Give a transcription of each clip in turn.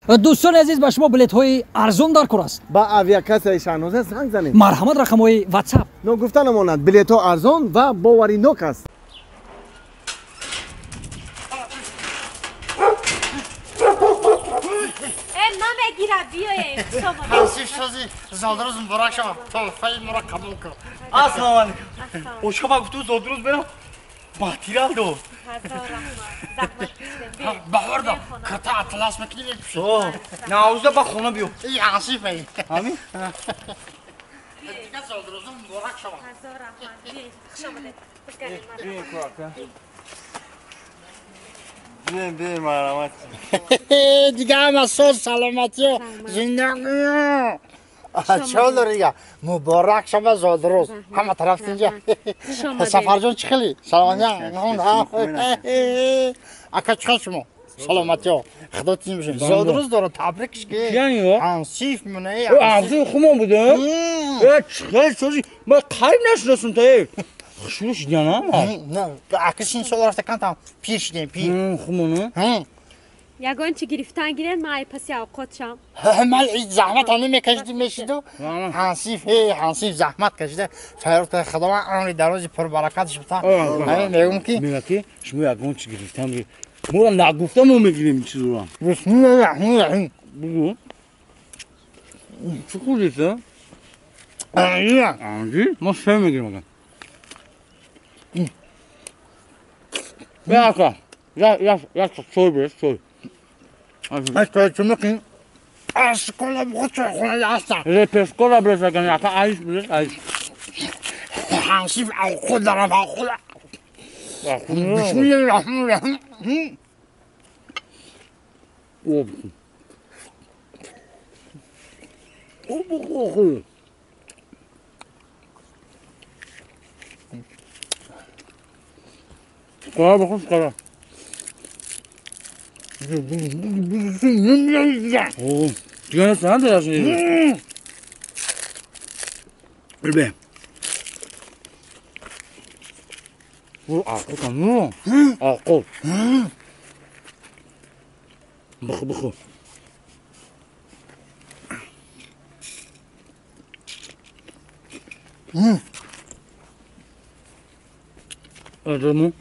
Дӯстони азиз, ба шумо билетҳои арзон дар кор аст. Ба авиакассаи Шаҳноза занг занед. Марҳамат, рақамҳои WhatsApp. Ногуфта намонад, билетҳо арзон ва боваринок аст. Ҳансиф шози зодрӯз муборак шавад, тӯҳфаи моро қабул кун. Ассалому алайкум. Ошоба гуфту зодрӯз берам, материал дод. Баҳор до кирта атлас мекунӣ мепӯшӣ. Навзда ба хона биё. И ҳансиф эй. Ҳамин? Дига зодрӯзум муборак шавад. Ҳазор раҳмат. Хуш омадед. Биём, биём, марҳамат. Дига ҳама соз, саломатиё, зиндагиё. Чолор дига муборак шава зодрӯз. Ҳама тараф тинҷа. Сафарҷон чӣ хели? Саломатиё. Ака чӣ хел шумо? Саломатиё. Худо тинҷ бошед. Зодрӯз дорад, табрикш ки. Ҳансиф мунаи. Ҳансиф хумон буда? Э, чӣ хел сози? Ман қариб нашиносам та. Хушрӯ шидяна? Ака син сол рафта кантам пир шидем, пир. Хумону? Ягон чи гирифтан гирен, ман ай паси авқот шам. Ман заҳмат ҳама мекашиди мешиду. Ҳансиф, эй ҳансиф заҳмат кашида. Файруқ Худо ман умри дарози пурбаракатш бита. Ҳамин мегӯм ки мега ки шумо ягон чи гирифтан гир. Моро нагуфта мо мегирем чизро. Бисмиллоҳир раҳмонир раҳим. Бугу. Чӣ хӯрдиса? Анҷир. Анҷир? Мо се мегирем агар. Бя ака, я я я чой бирес, чой. Аз чой чӣ мекунӣ? Аз кола бихӯр, чойхона ҳастам. Репешкола бирес агар, ака айш бирес, айш. Ҳансиф авқот дорам, авқот. Бисмиллоҳир раҳмонир раҳим. Об. Об бихӯр. Қора бихӯр, қора. Дига нест, дадаш? Бе. Авқот ну. Авқот. Бихӯр, бихӯр. Адаму.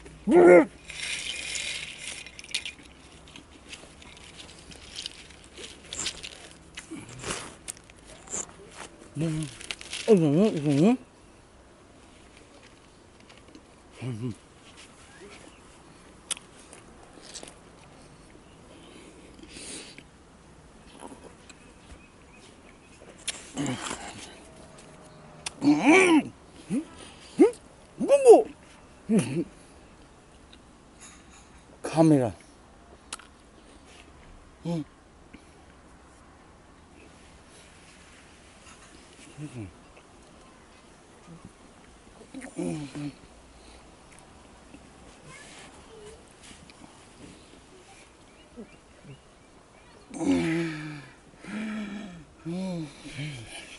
카메라.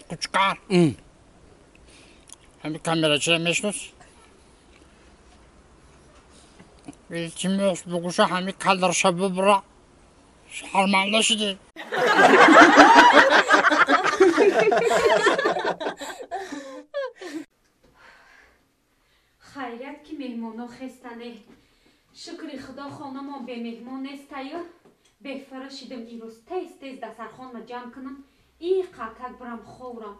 Кучкар. Ҳами камера чира мешнос? Илтимос, бугӯша ҳами кадрша бубра. Шарманда шудем. Хайрият ки меҳмоно хестане. Шукри Худо хонамон бемеҳмон нестаю. Бефара шидам имрӯз. Тез тез дастархонма ҷамъ кунам. И қакак бирам ховрам.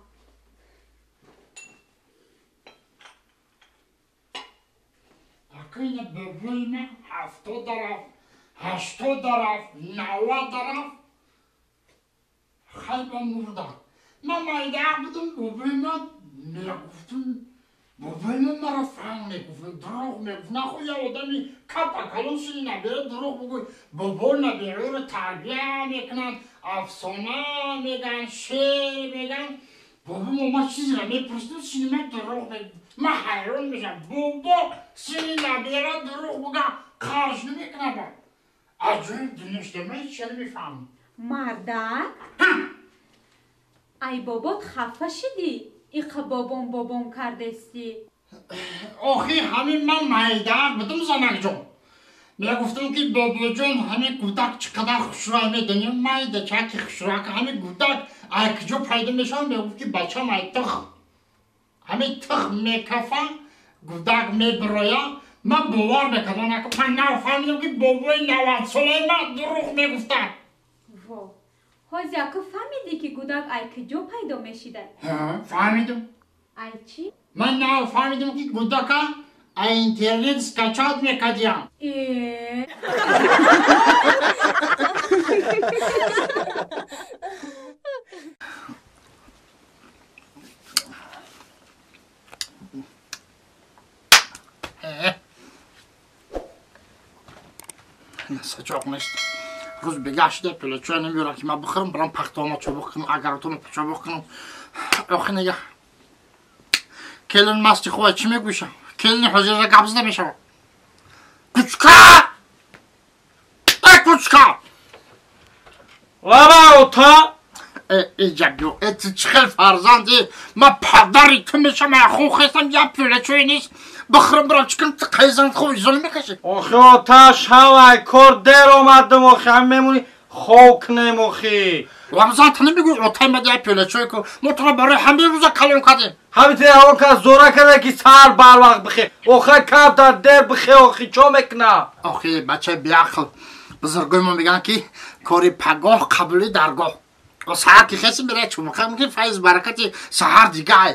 Акина бобои ман 70 рафт, 80 рафт, 90 рафт. Хайба мурда. Ман майда будам, бобои ман мегуфтум, бобои ман маро фаҳм мегуфт, дурӯғ мегуфт. Нахӯ я одами капа калон шуди набера дурӯғ бугӯй. Бобо набераро тарбия мекунанд, афсона мегӯянд, шеър мегӯянд. Бобо ман чизеро мепурсидам, сини ман дурӯғ мегуфт. Ман ҳайрон мешавам. Бобо сини набера дурӯғ буга қарш намекунад. Аҷоиб дунё шуда, ман ҳеч чиз намефаҳмам. Мардак? Ай бобот хафа шидӣ? Иқа бобом бобом кардестӣ? Охи ҳамин ман майда будум занакҷон. Мегуфтам ки бобоҷон ҳамин гудак чӣ қадар хушрӯй медонем, майда чаки хушрӯяк ҳамин гудак ай куҷо пайдо мешавад? Мегуфт ки бачам ай тухм. Ҳамин тухм мекафа, гудак мебироя. Ман бовар мекардам, ман нафаҳмидам ки бобои 90-солаи ман дурӯғ мегуфтад. Во, ҳозир аку фаҳмидӣ ки гудак ай куҷо пайдо мешида? Ҳа, фаҳмидам. Ай чӣ? Ман нафаҳмидам ки гудака ай интернет скачать мекардиям. Сачоқ нест. Рӯз бегаҳ шуда пӯлачӯя намеёрам ки ман бихӯрам, барам пахтаома чобуқ кунам, агаротома чобуқ кунам. Охи нега. Келин масти хуб чӣ мегӯшам? Келини ҳозирра гап зада мешавад. Кучка! Э, кучка! Лаба ота! Э, иҷаб, э, ту чӣ хел фарзанди? Ман падари ту мешавам, ман хун хестам, як пӯлачӯя нест. Бихӯрам, барам чӣ кунам? Ту қайзан хуб изола мекашӣ? Охи ота, шав ай кор дер омадам, охи ҳам мемонӣ хов кунем, охи. Рамзан, ту намегӯӣ отай мад як пӯлачӯя ку? Мо туро барои ҳамин рӯза калон кардем. Ҳамин те ҳамон кас зора карда ки сар барвақт бихе. Охи камтар дер бихе, охи чо мекунам? Охи бачаи беақл. Бузургои мо мегӯянд ки кори пагоҳ қабули даргоҳ. Саҳар ки хеси меравад чумуқа мекунӣ, файз баракати саҳар дигай,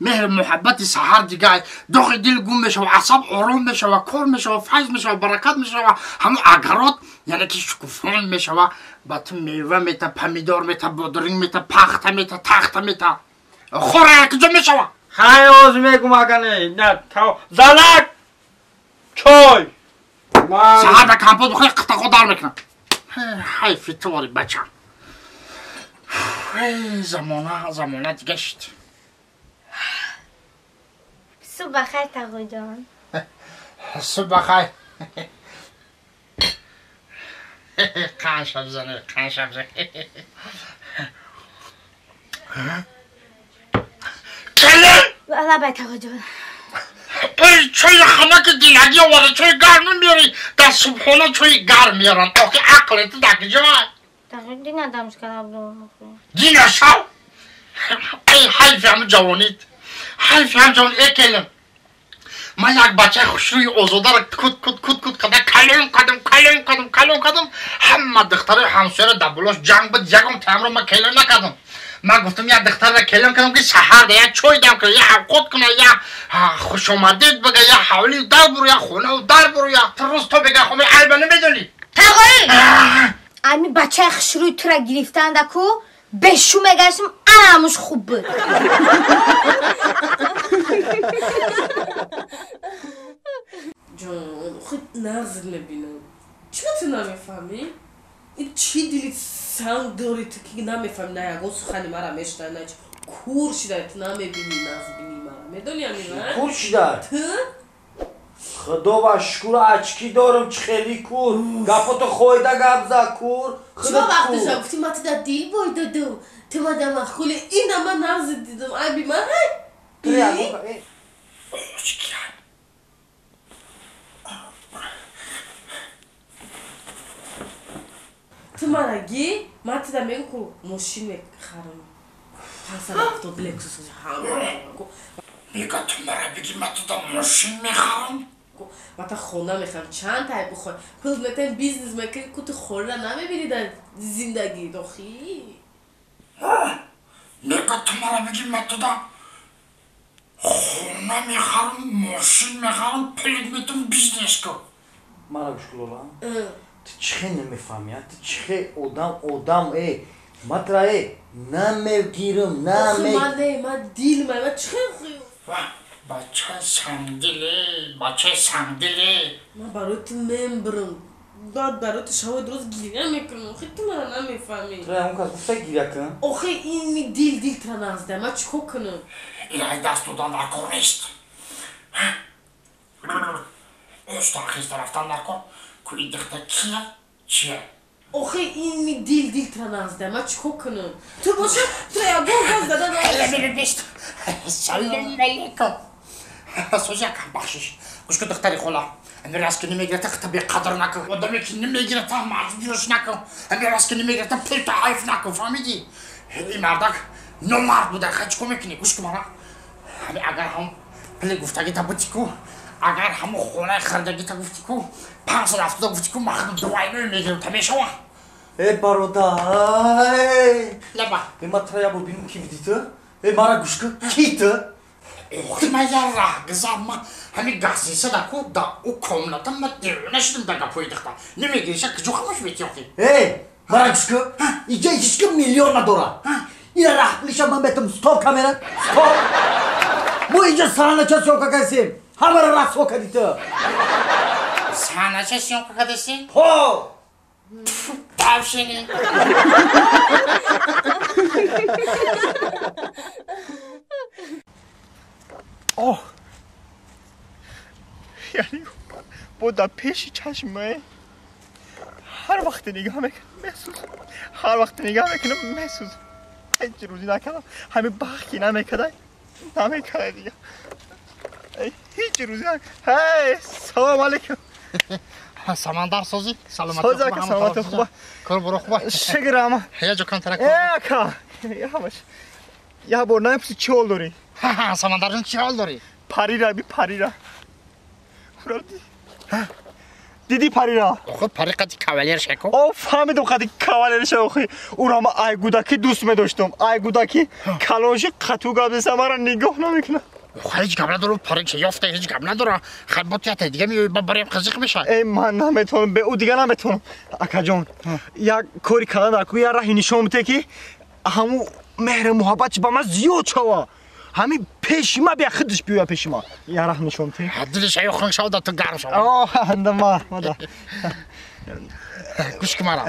меҳру муҳаббати саҳар дигай, доғи дил гум мешава, асаб ором мешава, кор мешава, файз мешава, баракат мешава, ҳамон агарот яъне ки шукуфон мешава, ба ту мева мета, помидор мета, бодринг мета, пахта мета, тахта мета. Хора якҷо мешава. Ҳай оз мегум агане, на залак чой. Саҳар ба компот бихӯри қитақо дар мекунам. Ҳайфи ту вори бачам. Замона, замона дига шуд. Субҳ бахайр, тағоҷон. Субҳ бахайр. Қанша бизане, қанша бизане. Келин! Лабай, тағоҷон. Эй, чойи ханаки динагӣ оварда, чойи гарм намеёрӣ. Дар субҳона чойи гарм меёранд. Охи ақли ту дар куҷоа? Дина дамш кардам. Дина шав? Эй, ҳайфи ҳамин ҷавонит. Ҳайфи ҳам ҷавон. Э, келин. Ман як бачаи хушрӯи озодаро кут кут кут кут карда калон кардам, калон кардам, калон кардам. Ҳама духтарои ҳамсояро дар болош ҷанг буд, ягон таъмро ман келин накардам. Ман гуфтам як духтарро келин кардам ки саҳар да як чой дам кунад, як авқот кунад, як хушомадед бага, як ҳавлию дар буроя, хонаву дар буроя. Ту рӯз то бега хоми айба намедонӣ. Тағоӣ! Ами бачаи хушрӯи тура гирифтанда ку бешу мегаштам, анамуш хуб буд. Ҷон, худ нағз мебинам. Чиро ту намефаҳмӣ? Ин чӣ дили санг дорӣ ту ки намефаҳмӣ, на ягон сухани мара мешунавӣ, на чӣ кур шида ту намебинӣ, нағзбинӣ мара. Медонӣ ами ман? Кур шида? Ту? Худо ва шукр очки дорам, чӣ хеле кур. Гапото хоида гап за кур. Чиро вақташа гуфтӣ ман туда дил бой додум, ту мада махули, ина ман нағз дидам, айби ман ҳай? Ту мара ги, ман туда мегӯм ку мошин мехарам. 570 Лексус ҳама. Мега ту мара биги ман туда мошин мехарам? Ман та хона мехарам, чанд тай бихоҳ. Пул метаем бизнес мекунӣ, ку ту хона намебинӣ дар зиндагӣ, охи. Мега ту мара биги ман туда хона мехарам, мошин мехарам, пул метаем бизнес кун. Мара гӯш кун, Лола. Ту чӣ хел намефаҳмӣ, а? Ту чӣ хел одам, одам, э, матра, э, намегирам, наме. Охи, ман не, ман дил, ман чӣ хел Бачаи сангдиле, бачаи сангдиле. Ман барои ту мембирам. Баъд барои ту шавои дуруст гиря мекунам. Охи, ту мара намефаҳмӣ. Ту ягон кас гуфта гиря кун? Охи, ин дил, дил тура нағзда. Ман чӣ кор кунам? Илай даст додан дар кор нест. Оста хеста рафтан дар кор. Ку ин духта кия? Чия? Охи, ин дил, дил тура нағзда. Ман чӣ кор кунам? Ту боша, тура ягон гап зада намешавад. Салом алейкум. Созяк, бахшиш. Гӯш кун духтари хола. Ами раз ки намегирата, хата беқадр накун. Одаме ки намегирата, маҷбурш накун. Ами раз ки намегирата, пулта ҳайф накун, фаҳмидӣ? Ин мардак номард буда, хай чӣ кор мекунӣ? Гӯш кун мара. Ами агар ҳам пули гуфтагита бутӣ ку, агар ҳамун хонаи харидагита гуфтӣ ку, 570 гуфтӣ ку, ман худам дуайнои мегирам, та мешавам. Э бародар, лаба. Э ма тра ябор бинам ки бидӣ ту? Э мара гӯш кун, ки ту? Охи ман я раҳгизар, ман ҳамин газиса да ку, да ӯ комната ман девона шудам да гапҳои духтар. Намегириша куҷо хамаш метӣ охи? Э, мара гӯш кун, иҷа ҳеҷ ким миллион надорад. Ина раҳпулиша ман бетам стоп камера, стоп. Мо иҷа саҳнача съёмка кардем, ҳамаро расво кардӣ ту. Саҳнача съёмка кардасӣ? Ҳо. Тавшини. Оҳ, яъне бо дар пеши чашмае ҳар вақте нигоҳ мекунам месӯзам, ҳар вақте нигоҳ мекунам месӯзам. Ҳеҷ рӯзӣ накардам, ҳамин бахт ки намекардай, намекардай дига. Ҳеҷ рӯзӣ. Ҳей, салом алейкум. Самандар созӣ? Саломатӣ Соз ака, саломатӣ хуба. Кор буро хуба. Шукр ама. Я ҷо камтара кор. Э ака, я ҳамаш. Я бор намепурсӣ чӣ ҳол дорӣ? Самандарҷон чӣ ҳол дорӣ? Парира би парира. Дидӣ парира? Охо пари қади кавалер шако. О фаҳмидам қади кавалер ша охи. Уро ма ай гудаки дӯст медоштам. Ай гудаки калонши қату гап зеса мара нигоҳ намекунад. Ҳеҷ гап надорам, пари ки ёфта ҳеҷ гап надорам. Хай бо тията дига меои ба барем қизиқ мешавад. Э ман наметавонам, бе ӯ дига наметавонам. Акаҷон, як кори калон дар ку, як раҳи нишон бите ки ҳамун меҳру муҳаббатш ба ман зиёд шава. Ҳамин пеши ма бия худаш биёя пеши ма. Як раҳ нишон бите. Дилиш аю хунк шава, да ту гарм шава. О, ма, мада. Гӯш кун мара.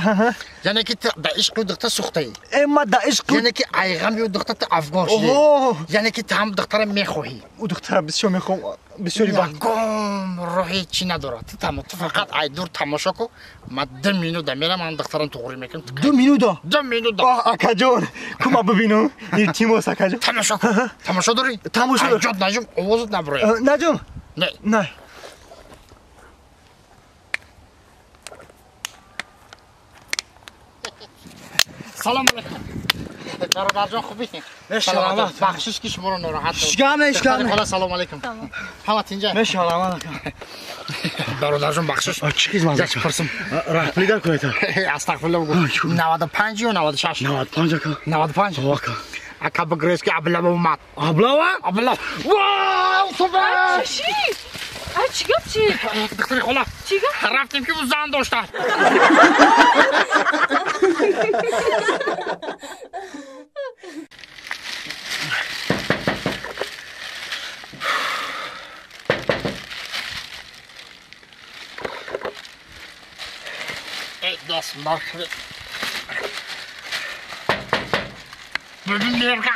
Яъне ки ту да ишқи духтар сӯхтаӣ. Э ма да ишқи. Яъне ки айғами ӯ духтар ту афгор шудӣ. Яъне ки ту ҳам духтара мехоҳӣ. Ӯ духтара бисёр мехоҳам, бисёри вақт. Ягон роҳи чӣ надорад. Ту ту фақат ай дур тамошо кун. Ман 2 минута мерам, ман духтарам туғрӣ мекунам. 2 минута? 2 минута. Оҳ, акаҷон, ку ма бибинам. Илтимос, акаҷон. Тамошо кун. Тамошо дорӣ? Тамошо дорам. Ҷод наҷум, овозат набурояд. Наҷум? Не. Не. Салом алейкум. Бародарҷон хубӣ? Мешалам. Бахшиш ки шуморо нороҳат кардам. Шикам не, шикам не. Хола салом алейкум. Ҳама тинҷа? Мешалам ака. Бародарҷон бахшиш. Чӣ хизмат? Як пурсам. Раҳпулӣ дар кунед. Астағфируллоҳ бигӯ. 95 ё 96? 95 ака. 95? Ҳо ака. Ака бигрез ки аблава омад. Аблава? Аблава. Вау, супер! Чӣ? Ай чӣ гап чӣ? Духтари хола. Чӣ гап? Рафтем ки ӯ зан дошта. Ey دست مرحبا. ببین میرگا.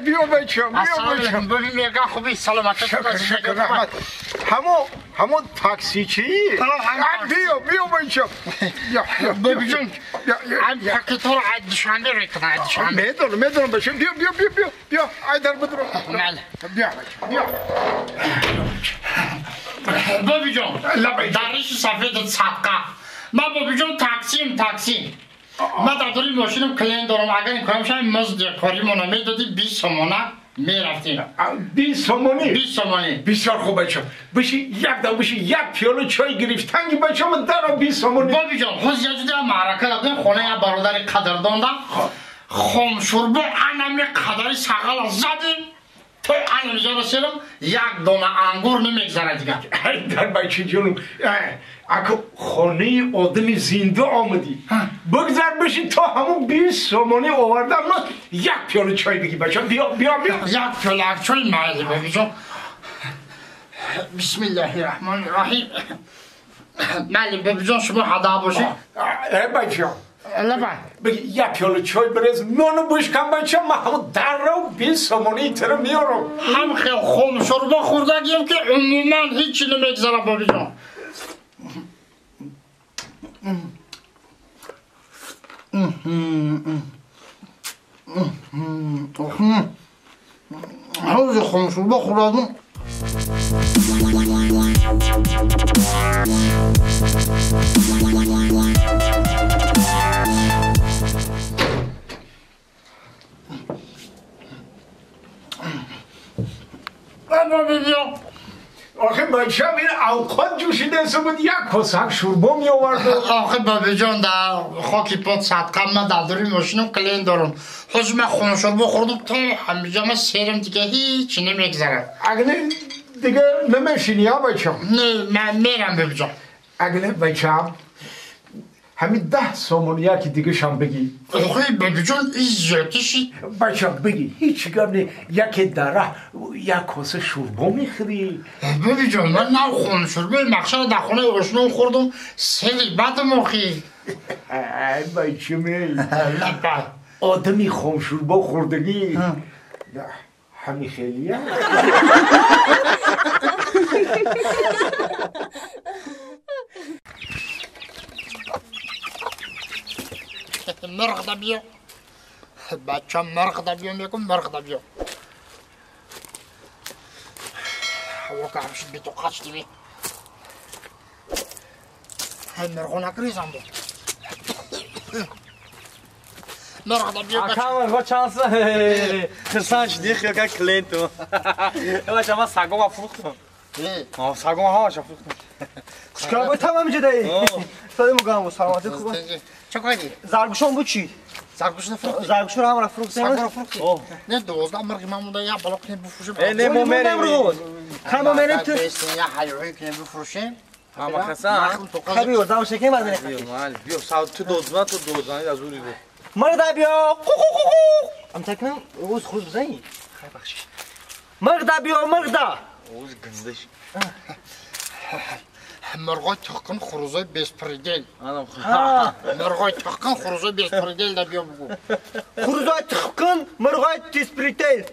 بیا بچم، بیا بچم. ببین میرگا خوبی، سلامت. شکر رحمت. همون تاکسی چی؟ بیا بیا بچم. ببین جون، پاکت رو از دوشنبه میکنم، از دوشنبه. میدونم بچم. بیا بیا بیا بیا بیا. ای در بدرو. بیا بچم، بیا. بابی جون، دریش سفید صدقه. من بابی جون تاکسیم. من در دوری ماشینم کلین دارم. اگر این کارم شاید مزد کاریمونو میدادی 20 سومانه میرفتیم. 20 سومانی؟ 20 سومانی. بسیار خوب بچم. بشی یک دم بشی یک پیاله چای گرفتنگی بچم در 20 سومانی. بابی جون، خود یه معرکه دادیم خونه یه برادر قدردان دا. خم شربه انمی قدری سقل زدیم. تو انم رسیدم یک دونه انگور نمیگذره دیگه. در بچه جونم، اگه خانه آدم زنده آمدی بگذر بشی تا همون 20 سومانی آوردم من یک پیاله چای بگی بچه. بیا بیا بیا. یک پیاله چای مایده بابی جون. بسم الله الرحمن الرحیم. معلم بابی جون شما حدا باشی. بچه لبا. بگی یک پیاله چای برز نانو بشکن بچه، من همون در رو 20 سومانی تر میارم. هم خیلی خم شربه خوردگیم که عموما هیچی نمیگذره بابی جان. حوز خم شربه خوردم. آخه بچه‌م این اوقات جوشیده بود یک کاسه شوربا می آورد. آخه بابا جان در خاکی پات صدقه من در دوری ماشینم کلین دارم. حاج من خون شوربا خوردم تا همیشه من سرم دیگه هیچ نمیگذره. اگه دیگه نمیشینی ها بچه‌م؟ نه من میرم بابا جان. اگه بچه‌م همین 10 سومون یکی دیگه شام بگی. آخه بابا جان این زیادی. بچه‌م بگی هیچ گم نه، یکی داره یک کاسه شوربا میخوری. بابا جان من نه خون شوربا مخشر در خونه آشنام خوردم سری بدم آخی. ای بچه می آدمی خون شوربا خوردگی همین خیلیه. مرغ دا بیا بچه مرغ دا بیا میگم مرغ دا بیا. هوا که همشید بی تو قچ دیوی مرغو نکریزم بود. مرغ دا بیا بچه. اکا مرغو چانس خرسان شدی خیلی که کلینتو بچه من سگم فروختم. سگم ها فروختم. خوشگاه بود تمام جدایی. ساده مقام سلامتی خوبه. چه کاری؟ زرگوشان بود چی؟ زرگوشان فروختی؟ زرگوشان هم را فروختیم. سگا فروختی؟ نه 12 مرغ من مونده یا بالا کنیم بفروشیم. نه ما میریم. هم میریم تو. یا حیوانی کنیم بفروشیم. هم خسا. خبی وردام شکم بعد نه. بیا مال بیا ساعت تو دوزنا تو دوزانی از اوری بود. مرغ دا بیا. قو قو قو قو. ام تکنم روز خروج بزنی. خیر بخشش. مرغ دا بیا مرغ دا. روز گندش. مرغای تخم خروزای بسپریدل. مرغای تخم خروزای بسپریدل دا بیا بگو. خروزای تخم مرغای بسپریدل.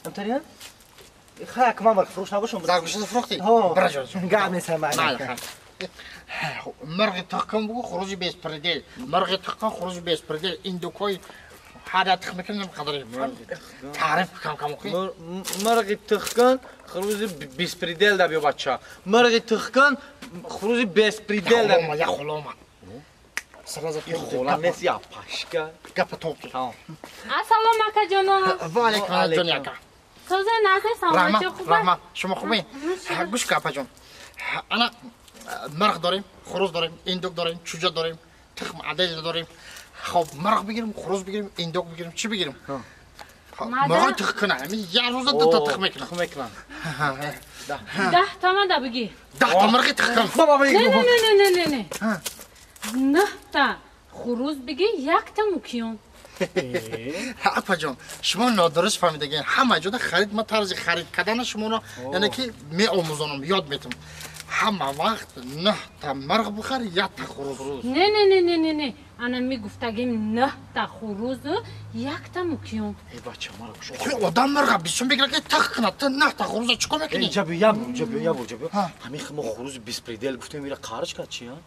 امتریان؟ خاک ما مرغ فروش نباشم. زرگوشت فروختی؟ برا جان. گام نیستم من. مرغ تخم بگو خروز بسپریدل. مرغ تخم خروز بسپریدل. این دو کوی هر تخم میکنم قدری. تعریف کم کم خی. مرغ تخم خروز بسپریدل دا بیا بچه. مرغ تخم خروز بسپریدل دا. یا خلوما. این خلام نیست یا پشکا. گپ توپ. السلام علیکم جانم. و علیکم السلام جان. سوزن نازه سلامتی خوبه؟ رحمت شما خوبی؟ گوش کن جان. انا مرغ داریم، خروز داریم، ایندوک داریم، چوجه داریم، تخم عدل داریم. خب مرغ بگیریم، خروز بگیریم، ایندوک بگیریم، چی بگیریم؟ مرغ تخم کنه، همین یه روز دو تا تخم میکنه. تخم میکنه. 10 تا من دا بگی. 10 تا مرغ تخم کن. بابا بگی. نه نه نه نه نه نه. 9 تا خروز بگی، 1 تا موکیون. اپا جان شما نادرست فهمیدگین. همه جا خرید ما طرز خرید کردن شما رو یعنی که می آموزانم یاد میتم. همه وقت 9 تا مرغ بخر 1 تا خروز. نه نه نه نه نه نه انا میگفتگیم 9 تا خروز 1 تا موکیون. ای بچه مرغ شو خو آدم مرغ بیشون بگیره که تخ کنه. تو 9 تا خروز چیکار میکنی؟ اینجا بیا اینجا بیا اینجا بیا. همین ما خروز بسپریدل گفتیم میره قارش کرد چی ها؟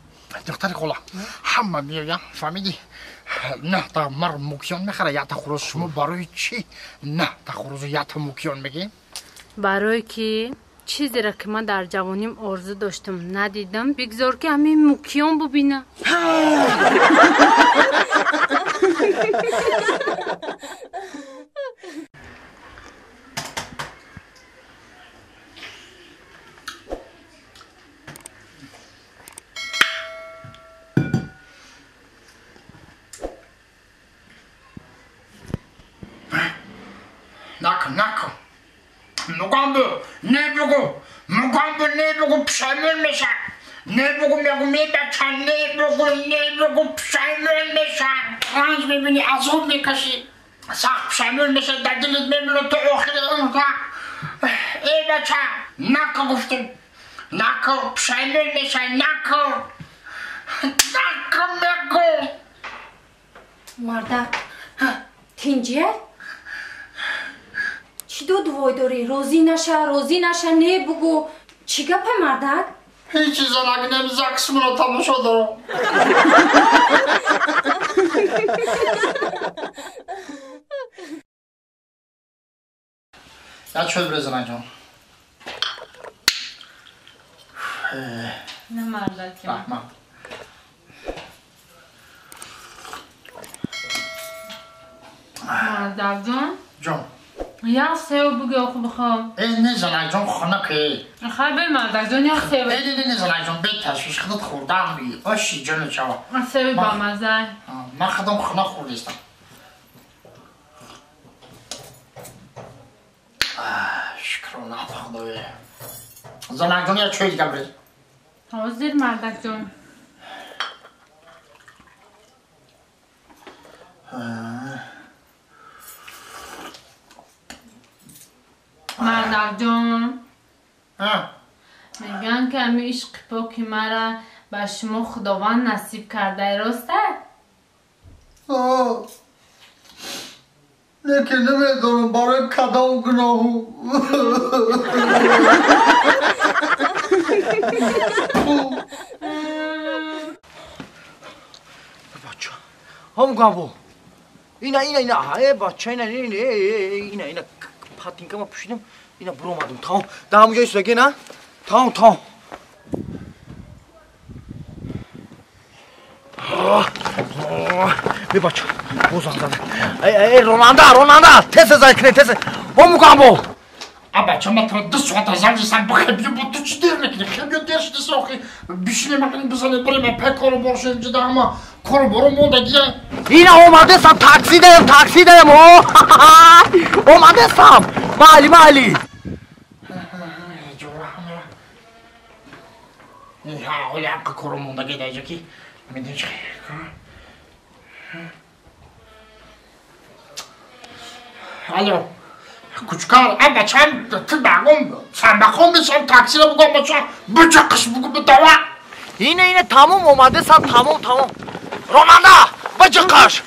دختر خلا همه میگن فهمیدی 9 تا مرغ موکیون میخره 1 تا خروز. شما برای چی 9 تا خروز 1 تا موکیون میگی؟ برای که چیزی را که من در جوانیم آرزو داشتم ندیدم، بگذار که همین موکیون ببینم. نکن نکن مقام نه بگو مقام نه بگو پشیمون میشم. نه بگو میگو می بچه نه بگو نه بگو پشیمون میشم. رنج میبینی عذاب میکشی سخت پشیمون میشه در دلت میمونه تا آخر عمر. ای بچه نکن گفتم نکن پشیمون میشه نکن نکن میگو. مردک تینجیه؟ چی دو دوای داری؟ روزی نشه روزی نشه نه بگو. چی گپه مردک؟ هیچ چیز نگم زکس منو تماشا دارم. یا چوب بزنم جان. На мардак. Раҳмат. Мардакҷон? Ҷон. Як сев бугӯ оху бихом. Э, не занакҷон, хунуке. Хай бе мардакҷон, як сев. Э, не, не, не занакҷон, бе ташвиш, худат хӯрдаам бигӣ. Оши ҷону чава. Севи бамаза. Ман худам хунук хӯрдистам. Шукрона Худоя. Занакҷон, як чой дига бирез. Ҳозир мардакҷон. Мардакҷон, мегӯянд ки ами ишқи поки мара ба шумо Худованд насиб кардай, роста? Лекин намедонам барои кадом гуноҳу. Бача, ҳам габо. Ина, ина, ина, э, бача, ина, ина, ина, ина, патинкама пӯшидам, ина буромадам. Тамом, дар ҳамон ҷои судаге, на? Тамом, тамом. Бе бача, боз занг зада. Эй, ронанда, ронанда, тез занг кунед, тез. Ҳо мугамбо. А бача, ман туро 2 соата занг застам, бихе биё, бо ту чӣ дер мекунӣ? Хе биё, дер шуди сохи. Бишинем, ақлим бизанем, бирем, пай кору бор шудем, ҷида ҳама кору боро мондагия. Ина омадесам, такси даем, такси даем, о! Омадесам. Майли, майли. Ҷора ҳамера. Ҳа, ҳоли ҳаққи кору мондагия дар ҷо ки медонӣ чӣ? Алло. Кучкар, а бачам, ту багом, самбахон бишам, таксиро бугом, бача, бучақиш бугу бутава. Ина, ина, тамом омадесам, тамом, тамом. Ронанда, бучақиш.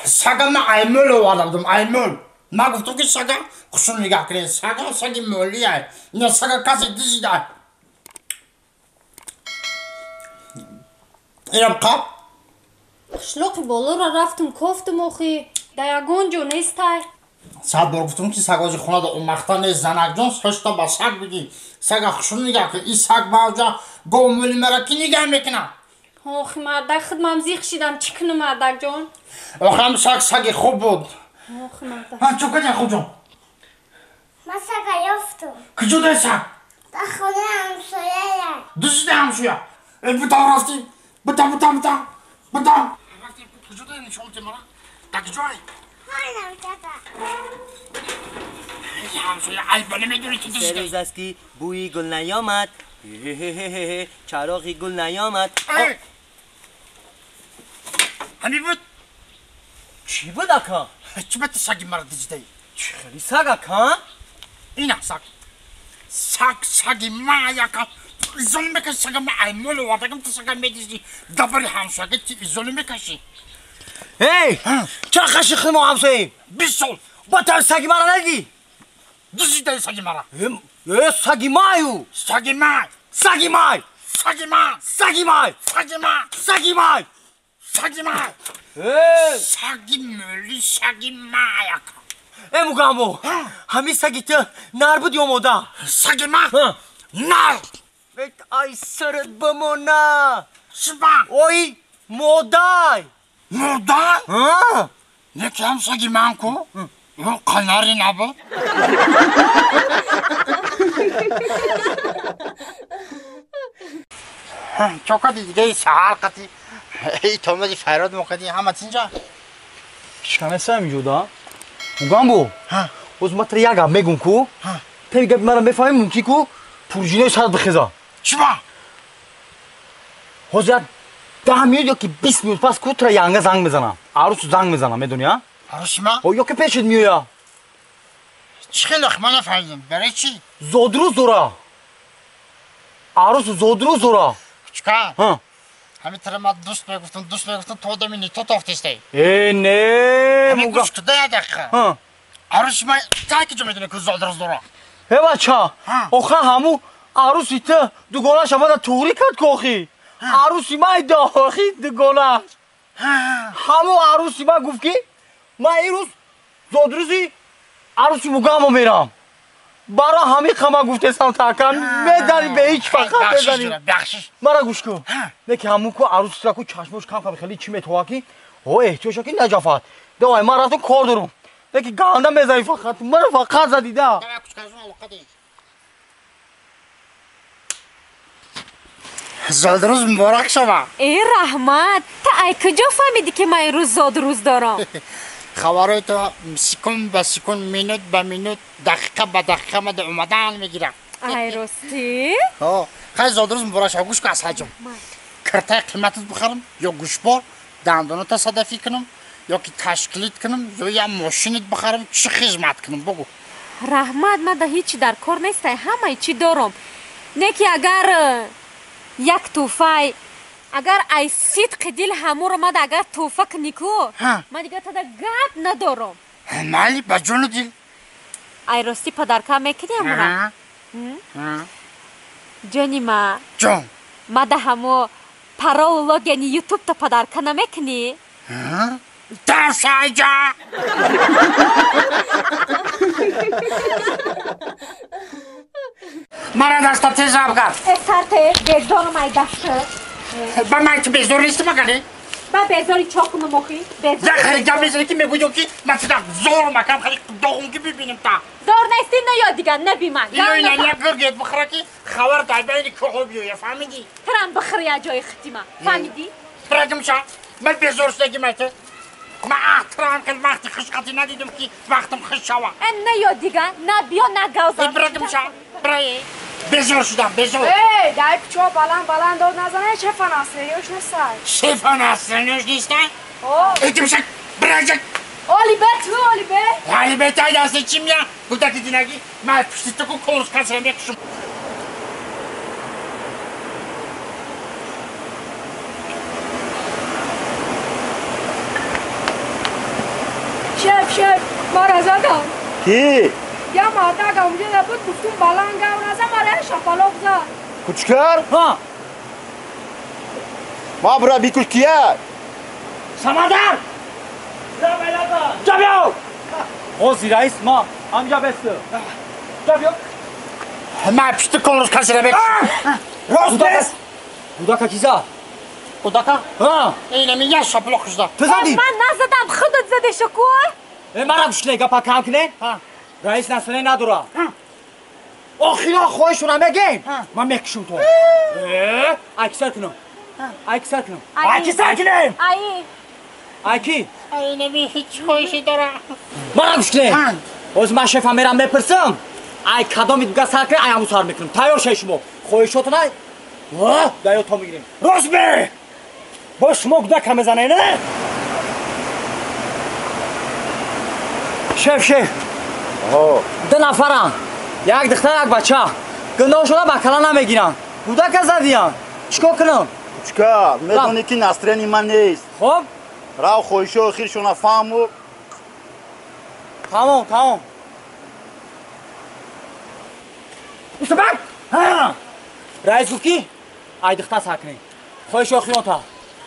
Сага ман аймӯл оварда будам, аймӯл. Ман гуфтам ки сага хушун нигаҳ кунед, сага саги мӯлиай. Ина сага касе дизидай. Инам қаб. Қишлоқи болоро рафтум, кофтум охи. Дар ягон ҷо нестай. 100 бор гуфтам ки саг ози хонада омахта нест, занакҷон, сошта ба саг бигӣ. Сага хушун нигаҳ кун. Ин саг баоҷа гов мӯли мара ки нигаҳ мекунад? Охи мардак, худмам зиқ шидам, чӣ кунам мардакҷон? Охи ҳам саг саги хуб буд. Охи мардак. Ҳа, чӣ кардӣ хубҷон? Ман сага ёфтум. Куҷо дай саг? Дар хонаи ҳамсояя. Дузида ҳамсоя. Э, бутав рафтӣ. Бутав, бутав, бутав. Бутав. Рафтӣ, куҷо дай нишон ти мара? Дар куҷое? Хонам тата. Ҳамсоя айба намедонӣ ки Се дузида. рӯз аст ки бӯи гул наёмад, чароғи гул наёмад. Ҳамин буд? Чӣ буд, ака? Чӣ ба ту саги мара дизидаӣ? Чӣ хели саг, ака? Ина саг. Саг, саги ма яка. Изоли мекаши сага ма аймол овардагам, ту сага медизди. Дабари ҳамсояга ти изоли мекашӣ. Эй, чаро қаши худ мо ҳамсояем? 20 сол. Ба ту саги мара надидӣ? Дузидаи саги мара. Э, саги маю. Саги май. Саги май. Саги май. Саги май. Саги май. Саги май. Саги май. Э, саги мӯли, саги май ака. Э, мугамбо, ҳамин саги ту нар буд ё мода? Саги май? Нар. Ай, сарат бимона. Чиба? Ой, модай. Модай? Ҳа. Неки ҳам саги ман ку? Ё қанари набуд? Чокади дигаи саҳар қати эй томади файрод мокади ҳама тинҷа? Ҳичканесам инҷода. Мугамбо, боз ман тара як гап мегум ку. Таи гапи мара мефаҳмӣ, мумкин ку пурҷинои сарат бихеза. Чиба? Ҳозир як 10 минут ё ки 20 минут пас ку тура янга занг мезанам. Арӯсу занг мезанам, медонӣ, а? Арӯси ман? Ё ки пешет меоя. Чӣ хеле ман нафаҳмидам. Барои чӣ? Зодрӯз дора. Арӯсу зодрӯз дора. Чикар? Ҳамин тара ман дӯст мегуфтам, дӯст мегуфтам, то одами нито тофтестай. Э, не, муга. Гӯш куда як дақиқа. Арӯси ман та ки ҷо медонӣ ки зодрӯз дора. Э бача, охир ҳаму арӯси ту дугонааш омада туғрӣ кард ку охи. Арӯси ман дохи дугонааш. Ҳаму арӯси ман гуфт ки ман ирӯз зодрӯзи арӯси мугамо мерам. Барои ҳамин қама гуфтесам такан медани бе ҳеҷ фақат медани. Мара гӯш кун. Не ки ҳамун ку арӯсра ку чашмош кам кам хеле чӣ метова ки о эҳтиёҷ ки наҷафат. Давай ман рафтам кор дорам. Не ки ганда мезани фақат. Мара фақат задида. Зодрӯз муборак шава. Э раҳмат, та ай куҷо фаҳмидӣ ки ман имрӯз зодрӯз дорам? Хабарҳои ту секунд ба секунд, минут ба минут, дақиқа ба дақиқа мада омадан мегирам. Ай ростӣ? Ҳо, хай зодрӯз муборак шава. Гӯш кун Асалҷон. Киртаи қиматат бихарам ё гӯшбор, дандоната садафӣ кунам, ё ки ташкилит кунам, ё я мошинит бихарам, чӣ хизмат кунам бугӯ. Раҳмат, ман да ҳеҷ дар кор нестай, ҳамаи чӣ дорам. Не ки агар як тӯҳфай, агар ай сидқи дил ҳамуро ман агар тӯҳфа кунӣ ку, ман дигар тада гап надорам. Майли, ба ҷону дил. Ай ростӣ падарка мекунӣ ҳамура? Ҷони ма. Ҷон. Ма да ҳамо парол логини ютубта падарка намекунӣ? Дашайҷа! Мара даста тез об кард. Сарте, безорам ай даста. Ба ман ки безор нестам агане? Ба безори чо кунам охи? Безор. Як хеле гап мезанӣ ки мегӯӣ ки ман чида зорам акам хеле доғум ки бибинем та. Зор нестӣ на ё дигар наби ман. Ино ина як гиргет бихӯра ки хабар дар байни кӯҳо биёя, фаҳмидӣ? Тирам бихӯр як ҷои хитима, фаҳмидӣ? Тирагимша, ман безор шудагим айта. Ман ахтирам хеле вақти хушқатӣ надидам ки вақтам хуш шава. Э на ё дигар, на биё на гавзан. Бирагимша, бирае. Безор шудам, безор. Эй, дай пчо баланд баланд дод назанай, шефа настроениёш нестай. Шефа настроениёш нестай? О. Этимшак, бираҷак. Оли бе, ту оли бе. Оли бе тай дасти чим я? Гудаки динаги, ман пушти ту ку конус касра мекушам. Шеф, шеф, мара задам. Ки? Я мардак онҷо буд, гуфтум баланд гав назан, мара шапалоқ зад. Кучкар? Ҳа. Ма бура бикуш кия? Самандар! Ҷа биё! Ҳозир раис ма, ҳамҷа бесту. Ҷа биё. Ман пишти конус касира мекушам. Рост нест? Гудака ки зад? Гудака? Ҳа. Инами я шапалоқ зад. Ту задӣ? Ман назадам, худат задеша ку? Э, мара гӯш кунед, гапа кам кунед. Раис насане надора. Охирон хоҳишона мегем. Ман мекушам то. Ай ки сар кунам. Ай ки сар кунам. Ай ки сар кунем. Ай. Ай ки? Ай нами ҳеҷ хоҳише дора. Мара гӯш кунед. Ҳозир ман шефа мерам мепурсам. Ай кадоми дуга сар кунед, ай ҳамун сар мекунам. Тайёр шавед шумо. Хоҳишотона дар ёд то мегирем. Рост бе! Бо шумо гудака мезанед, не? Шеф, шеф. Ду нафарам. Як духтар, як бача. Гуноҳшона ба кала намегиранд. Гудака задиянд. Чӣ кор кунам? Кучкар, медонӣ ки настроени ман нест. Хоб? Рав хоҳишҳои охиршона фаҳму. Тамом, тамом. Устабак! Раис гуфт ки ай духтар сар кунем. Хоҳиши охирон та.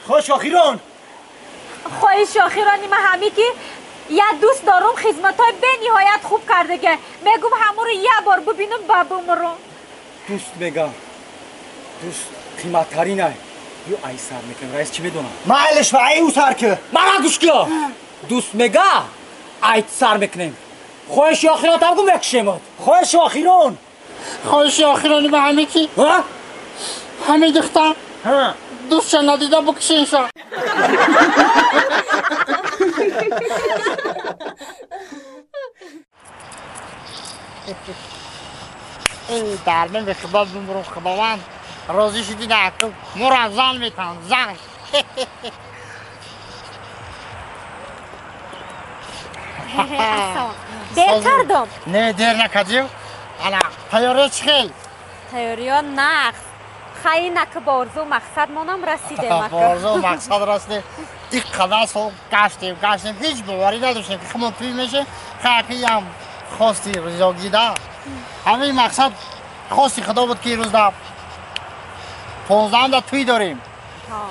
Хоҳиши охирон. Хоҳиши охирони ман ҳамин ки я дӯст дорум хизматҳои бениҳоят хуб кардага. Мегум ҳамуро як бор бибинам ба бумрум. Дӯст мегам. Дӯст қиматтарин ай. Ё ай сар мекунем. Раис чӣ медонам? Майлиш ва ай ӯ сар ки. Мара гӯш кун. Дӯст мега ай сар мекунем. Хоҳиши охирон там гум мекушемод. Хоҳиши охирон. Хоҳиши охирони ман ҳамин ки ҳамин духтар дӯстша надида букушенша. Эй, дар номи Худо бимурам, Худованд розӣ шудӣ на акл мурам зан метавон зан. Дер кардам? Не, дер накардӣ. Ана, тайёриё чӣ хел? Тайёриё нағз. Хай ина ки ба орзу мақсад монам расидем ака. Ба орзу мақсад расидем. Ин қадар сол гаштем, гаштем, ҳеҷ боварӣ надоштем ки худмон туй мешем. Хай аки ям хости ризогида. Ҳамин мақсад хости худо буд ки ирӯз да 15 да туй дорем.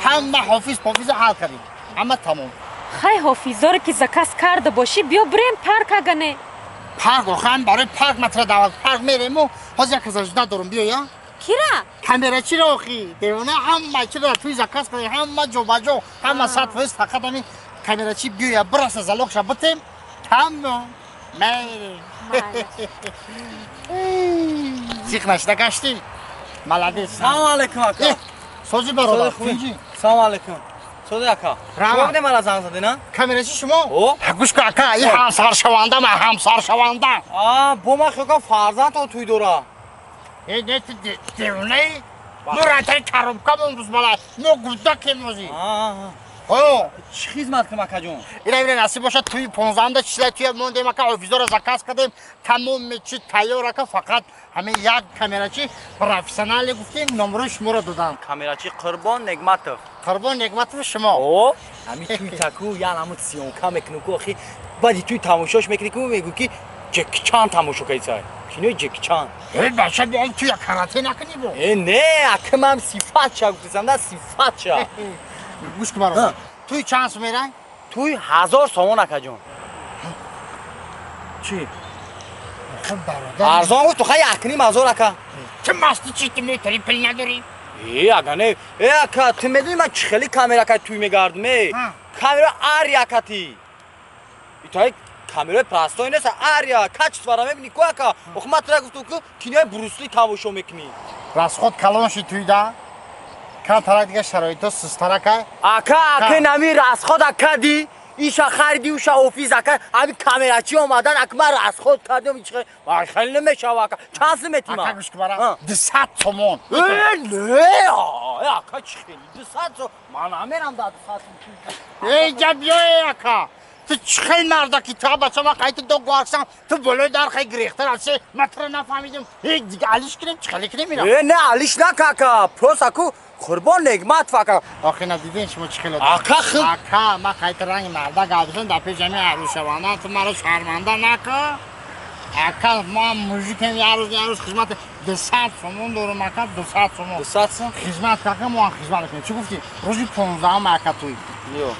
Ҳама ҳофиз пофиза ҳал кардем. Ҳама тамом. Хай ҳофизоре ки заказ карда бошӣ, биё бирем парк агане. Парк охам барои парк матра даъват парк мерему. Ҳозир як каза жда дорум, биё я. Кира? Камера чиро охи? Девона ҳама чиро туй заказ кардем, ҳама ҷо ба ҷо, ҳама 100% фақат ҳамин камерачи биё я, бираса залогша битем, тамом. Мерем. Зиқ нашида гаштӣ. Молодец. Салом алейкум ака. Сози бародар, тинҷӣ. Салом алейкум. Сози ака. Шумо будем мара занг задед, на? Камерачи шумо? О, гӯш кун ака, ин ҳамсаршаванда ман, ҳамсаршаванда. А, бо ман хиёл кардам фарзандтон туй дора. Э, не, ту девонаи? Мо ратаи коробка мондус бала, мо гудакем озӣ. О, чӣ хизмат кунам акаҷон? Ина насиб бошад туи 15 чиза туя мондем ака, офизора заказ кардем, тамоми чи тайёр ака, фақат ҳамин як камерачи профессионале гуфтем, номрои шуморо додам. Камерачи Қурбон Негматов. Қурбон Негматов шумо? О, ҳамин туй таку ян ҳамун съёмка мекунем ку охи, баъди туй тамошош мекунӣ ку мегӯ ки Ҷеки Чан тамошо кардисай. Кинои Ҷеки Чан. Э, бача, бо он туя карате накунӣ бо? Э, не, ака ман сифатша гуфтисам, да сифатша. Гӯш кун бародар. Туй чанд сум мерай? Туй 1000 сомон акаҷон. Чӣ? Хуб бародар. Арзон гуфт, ту хай 1,5 ҳазор ака. Чӣ масти чӣ ту метари пул надорӣ? Э, ага не. Э, ака, ту медонӣ ман чӣ хеле камера кай туй мегардам, э? Камера ария кати. Итай камераи простой нест, ария, качествора мебинӣ ку ака. Охи ман тура гуфтам ку кинои Брусли тамошо мекунӣ. Расход калон шид туйда. Кан тарак дига шароито сустаракай. Ака, ака нами расход акади. Иша хариди, уша офис ака. Ами камерачи омадан, ака ман расход кардам, ич хеле хеле намешава ака. Чанд сум метима? Ака гӯш кун бара. 200 сомон. Э, не, ака чӣ хеле 200 сом. Ман намерам да 200 сом. Эй, ҷа биё, ака. Ту чӣ хел мардаки ту бача ман қайти ду гуарсам, ту болои дар хай гирехтар асе, ман туро нафаҳмидам. Э, дига алиш кунем, чӣ хеле кунем ина? Э, не, алиш нака ака. Просто аку Қурбон Негматов ака. Охи надидин шумо чӣ хел Ака хел. Ака, ман қайти ранги марда гап дар пеши ҳамин арӯсшаванда, ту маро шарманда нака. Ака, ман мужикем, як рӯз як рӯз хизмат 200 сомон дорам ака, 200 сомон. 200 сом? Хизмат кака мо ҳам хизмат мекунем. Чӣ гуфтӣ? Рӯзи 15 ака туй. Ё.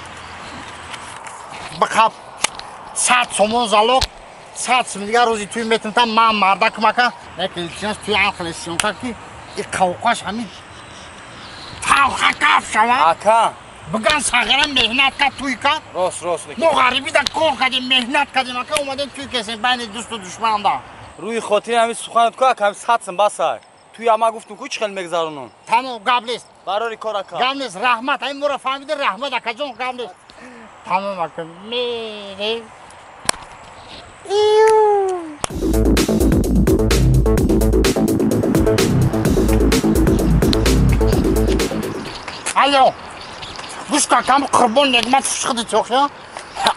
Бақаб 100 сомон залог, 100 сом дигар рӯзи туй метунтам, ман мардакам ака. Як илтимос туй ҳам хеле съёмка ки и қавқаш ҳамин талха каф шава. Ака. Биган сағира меҳнат кард, туй кард. Рост, рост. Мо ғарибида кор кардем, меҳнат кардем ака, омадем туй кесем байни дӯсту душманда. Рӯи хотири ҳамин суханат ку ака, ҳамин 100 сом басай. Туй ама гуфтум ку чӣ хел мегзаронам. Тамом, гап нест. Барори кор ака. Гап нест, раҳмат. Ҳамин моро фаҳмида, раҳмат акаҷон, гап нест. Тамом ака, мерем. Алло, гӯш кун акам, Қурбон Негмат фушхиди тохя.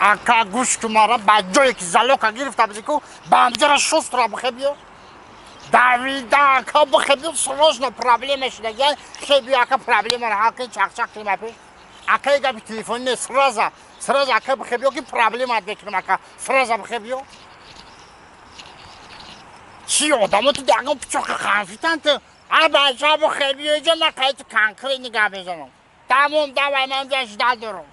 Ака гӯш кун мара, ба ҷое ки залока гирифта будӣ ку, ба ҳамҷара шустра бихе биё. Давида ака бихе биё, срочно проблема шудагия. Хе биё ака, проблемаро ҳал кун, чақчақ кунем апеш. Ака гапи телефони не, сразу, сразу ака бихе биё ки проблемаат мекунам ака, сразу бихе биё. Чӣ одамо ту ягон пичоқи қанфитан ту? Аба бихе биё иҷа, ман қайти конкретно гап мезанам. Тамом, давай, ман ҷа ждать дорам.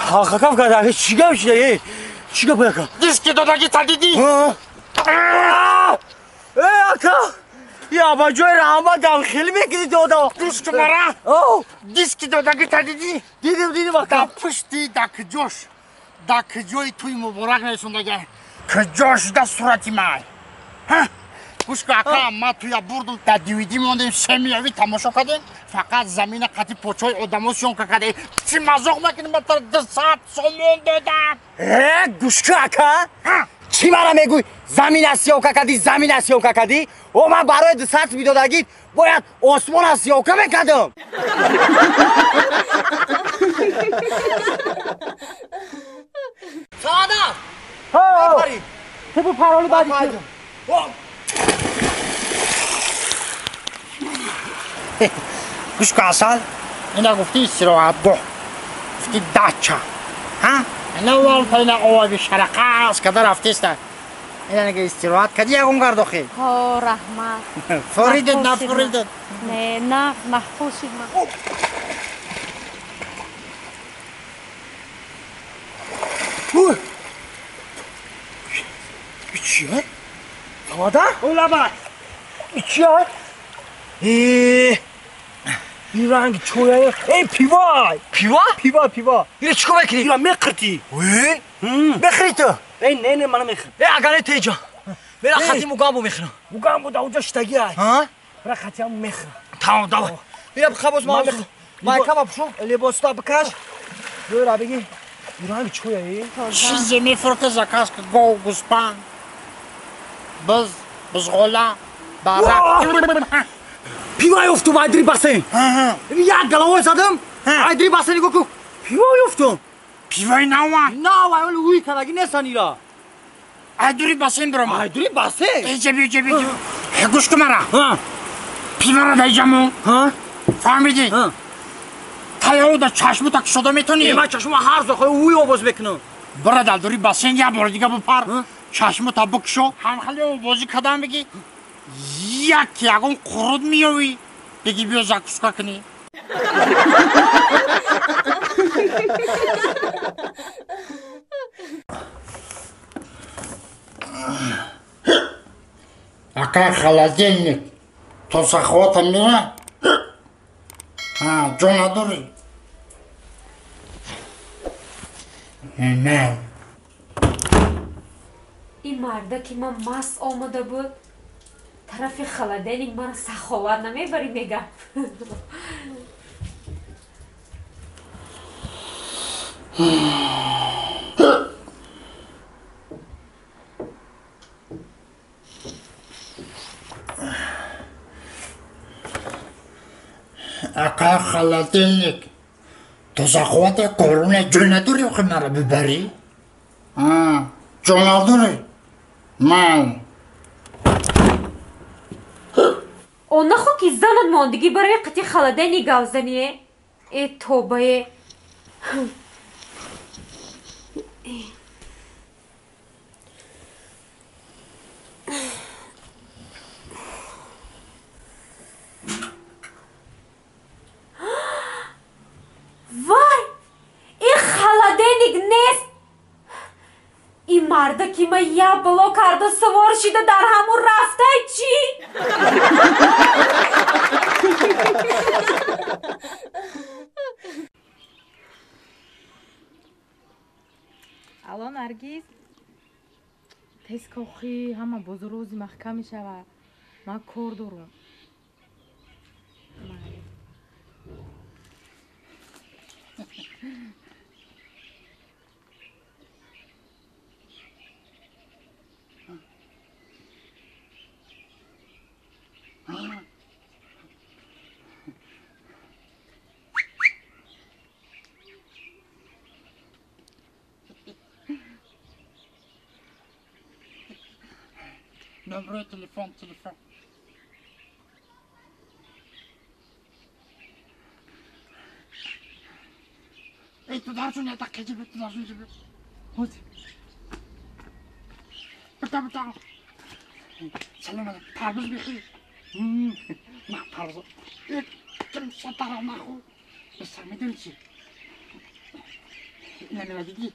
Талхакаф кард, ака, чӣ гап шуда, э? Чӣ гап ака? Диски додаги та дидӣ? Э, ака! Я ба ҷои раҳмат гап хеле мекунӣ ту одам. Гӯш кун мара. Диски додаги та дидӣ? Дидим, дидим ака. Дар пушти да куҷош, да куҷои туи муборак нарасондага. Куҷош да сурати ман? Ҳа? Гӯш кун ака, ман туя бурдум, дар DVD мондем, семияви тамошо кардем. Фақат замина қати почои одамо съёмка кардем. Чӣ мазоқ мекунӣ, ман туро 200 сомон додам. Э, гӯш кун ака. Чӣ мара мегӯй? Замина съёмка кардӣ, замина съёмка кардӣ? О, ман барои 200 медодагит бояд осмона съёмка мекардам. Саадат! Ҳо! Ту бу пароли баъди. Гӯш кун асал, ина гуфти истироҳатгоҳ, гуфти дача. Ҳа? Ина валта ина оби шарақа аст када рафтеста. Ина нега истироҳат кади ягон гардохи? Ҳо, раҳмат. Форидет, нафоридет? Не, на, маҳфул шид ман. Чия? Тавада? Улаба. Чия? Ин ранги чоя. Эй, пива! Пива? Пива, пива. Ира чӣ кор мекунӣ? Ира меқиртӣ. Мехӯрӣ ту? Эй, не, не, мана мехӯрам. Э, агар не теҷа. Мера хати мугамбо мехӯрам. Мугамбо да уҷа штаги ай. Ҳа? Мера хати ҳам мехӯрам. Тамом, давай. Мера бихабоз ман мехӯрам. Майкама пушум. Либоста бикаш. Бира бигӣ. Ин ранги чоя, э? Чизе мефурӯхта заказ ка гов, гӯспанд, биз, бизғола, барак. Пива ёфтум айдри бассейн. Як головой задам. Айдри бассейн нигоҳ кун. Пива ёфтум. Пиваи нава? Нава, оли уй кадаги нестан ира. Айдури бассейн бирома. Айдури бассейн? Эҷа биё, ҷа биё. Гӯш кун мара. Пиваро дар иҷа мон. Фаҳмидӣ? Таяо дар чашму так шуда метонӣ? Ман чашму ҳар зо уй овоз мекунам. Бира дар дури бассейн як бори дига бипар. Чашму та бикушо. Ҳамхали овозӣ кадам бигӣ. Як ягон қурут меёвӣ. Бигӣ биё закуска кунӣ. Ака холодильник то саховата мера? Ҷо надорӣ? Не. Ин марда ки ман маст омада буд, тарафи холодильник мара саховат намебарӣ мегам. Ака холодильник то саховата коруна ҷо надорӣ охи мара бибарӣ? Ҷо надорӣ? Ман. О, нахо ки занат мондагӣ барои қити холодильник гавзание? Э, тобае. Вай! Ин холодильник нест! Ин марда ки ман як бало карда савор шида дар ҳамун рафтай чӣ? Алло, Наргиз, тез кохӣ, ҳама бозорӯзи маҳкам мешавад. Ман кор дорам. Номер телефон, телефон. Эй, туда же не так, иди, туда же иди. Вот. Бата, бата. Салам алейкум. Тарбуз бихи. На, тарбуз. Ким сатара наху. Бисар медонӣ чӣ? Ина дидӣ?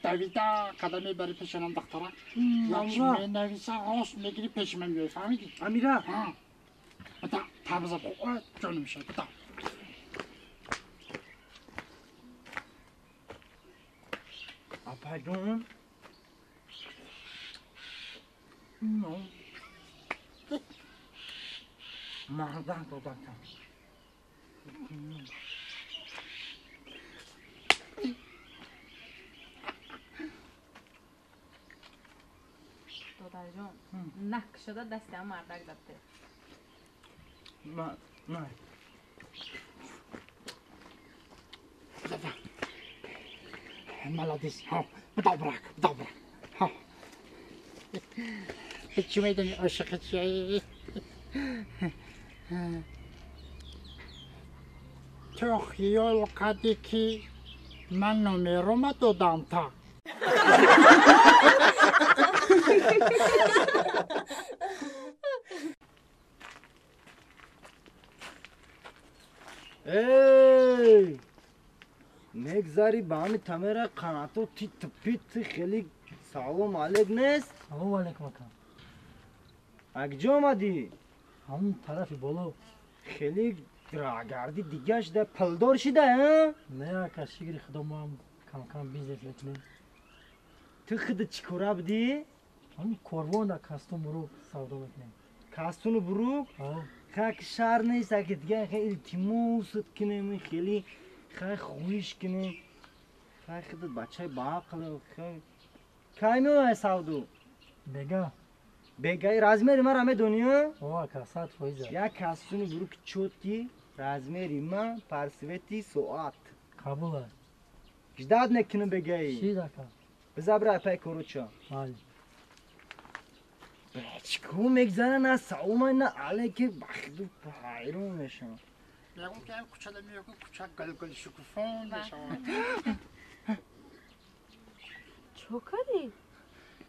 Давида қадаме бари пешанам дахтара. Менависа рост мегири пеши ман меои, фаҳмидӣ? Амира. Бата, тарбуза бихӯр, ҷоним шуд. Бата. Апаҷон. Мардан додакам. Асалҷон, накшуда дасти ҳам мардак дабте. На, на. Молодец. Добрак, добрак. Чӣ медонӣ ошиқи чӣ? Ту хиёл кардӣ ки ман номерома додам та. Эй! Мегзари ба ҳами тамера қанато тит пит хеле салом алейк нест? Салом алейкум ака. Акҷо омадӣ? Ҳамун тарафи боло. Хеле рагарди дига шуда, пулдор шуда, а? Не ака, шукри худо мо ҳам кам-кам бизнес мекунем. Ту худат чӣ кора будӣ? Ҳамун корвон дар кастун бурук савдо мекунем. Кастуну бурук? Хак шаҳр нест, аки дига хе илтимосат кунем, хеле хай хоҳиш кунем. Хай худат бачаи баақл, хай кай меояй савдо? Бега. Бегаи размери мара медонӣ? О, ака, 100%. Як кастуни бурук чотки, размери ман, парсвети соат. Қабул аст. Ждат мекунам бегаи. Шид ака. Бизабра пай короча. Бале. Чико мегзара на салом на алейки бахду ҳайрон мешавам. Мегум ки кучада меёку куча гул-гул шукуфон мешавад. Чо кардӣ?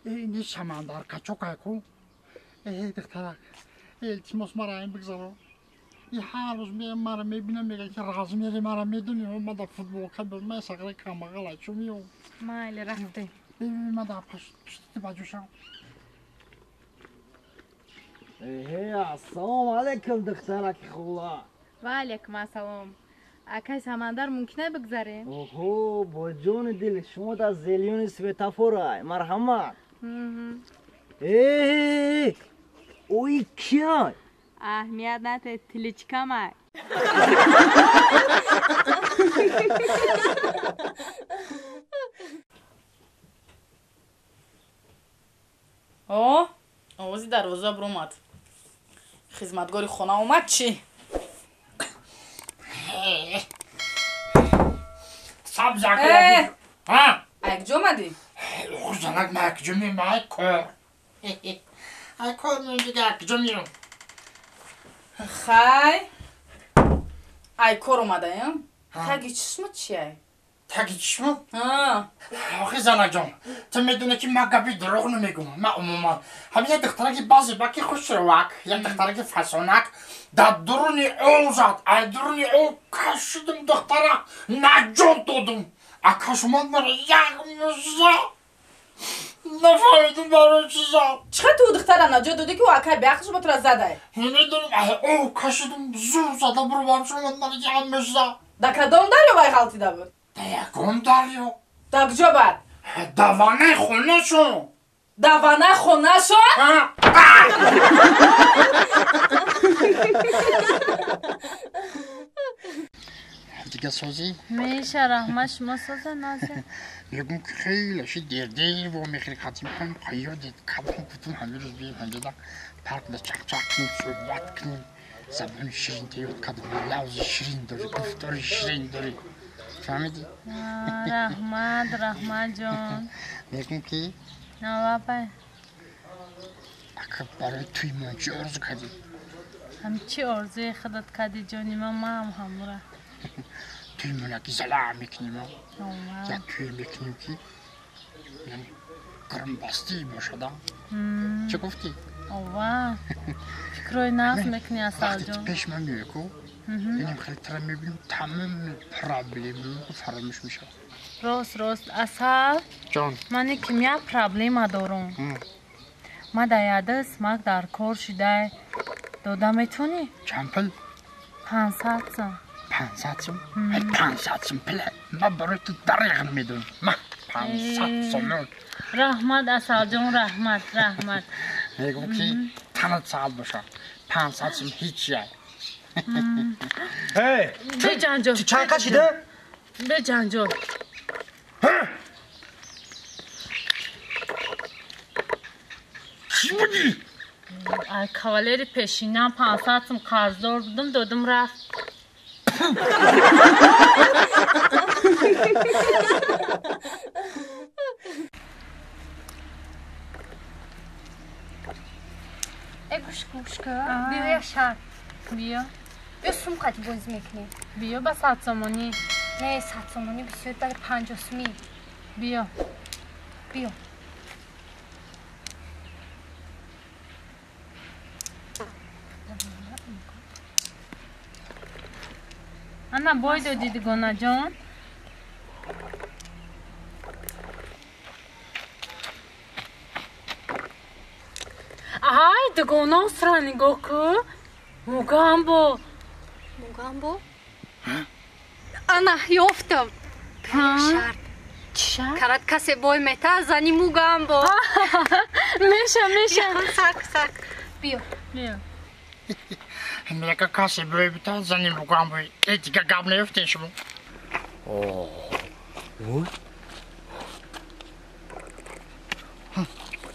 Ин шамандар качок айку. Э духтарак, илтимос мара ин бигзаро. И ҳар рӯз меям мара мебинам, мегӯяд ки размери мара медонӣ, ман дар футболка ман сағри камбағал чӯ меём. Майли, рафтем. Ман дар пушти баҷӯшам. Эҳе, ассалому алайкум духтараки хула. Ва алайкум ассалом. Акай Самандар, мумкин бигзарем? Оҳо, бо ҷони дил, шумо дар зелёни светофорай. Марҳамат. Э, ои кия? Аҳамият нате, тиличкамай. О, овози дарвоза биромад. Хизматгори хона омад чӣ? Сабзак. Акҷо омадӣ? Занак, ман акҷо меям, ай кор. Ай кор меям, дига акҷо меям. Хай. Ай кор омадаям? Таги чишмат чиай? Таги чишмат? Охи занакҷон, ту медонӣ ки ман гапи дурӯғ намегӯям. Ман умуман ҳамин як духтараки баъзе баки хушрӯвак, як духтараки фасонак дар дуруни ов зад. Ай дуруни ов кашидам духтара, наҷот додум. Акаш омад мара як муза. Нафаҳмидум барои чӣ зад. Чӣ хел ту духтара наҷот додӣ ки ӯ акай беақл шумо тура задай? Намедонам, ай ов кашидум, зур зада бурвам шумад мара як муза. Дар кадом дарё вай ғалтида буд? Дар ягон дарё. Дар куҷо бад? Дар ваннаи хонашон. Дар ваннаи хонашон? Дига созӣ? Меша, раҳмат, шумо соза наза. Мегум ки хеле ши дер-дер во мехӯри хатим кун, қайёдед кабон кутум ҳамин рӯз бием ҳамҷода паркда чақчақ кунем, суҳбат кунем. Забони ширин ёд кардам, лавзи ширин дорӣ, гуфтори ширин дорӣ. Фаҳмидӣ? Раҳмат, раҳмат ҷон. Мегум ки Навапай. Ака барои туи мон чӣ орзу кардӣ? Ҳам чӣ орзуи худат кардӣ ҷони ман, ман ҳам ҳамура. Туи мон яки зала мекунем, як туе мекунем ки яъне гармбастӣ бошад. Чӣ гуфтӣ? Ова, фикрҳои нағз мекунӣ Асалҷон. Вақте пеш ман меояй ку, инам хеле тара мебинам, тамоми проблемаҳо фаромӯш мешавад. Рост, рост, Асал. Ҷон. Ман ким як проблема дорум. Ма дар яда смак дар кор шудай. Дода метавонӣ? Чанд пул? 500 сом. 500 сом? 500 сом пул. Ман барои ту дареғ намедонам. Ма 500 сом. Раҳмат Асалҷон, раҳмат, раҳмат. Мегум ки танат саат бошад. 500 сом ҳеҷ. Эй! Беҷанҷол. Чанд кашида? Беҷанҷол. Чӣ будӣ? Ай кавалери пешинам 500 сум қарздор будам, додум рафт. Э гӯш гӯш ка. Биё як шарт. Биё. Биё сум қати бозӣ мекунем. Биё ба 100 сомонӣ. Не, 100 сомонӣ бисёр, бале 50 сумӣ. Биё. Биё. Ана бой додӣ дугонаҷон. Ай, дугона сра нигоҳ ку. Мугамбо. Мугамбо? Ана, ёфтам. Шарт. Чӣ шарт? Карат касе бой мета, зани Мугамбо. Меша, меша. Сак, сак. Биё. Биё. Мега касе бой мета, зани Мугамбо. Э, дига гап наёфтем шумо.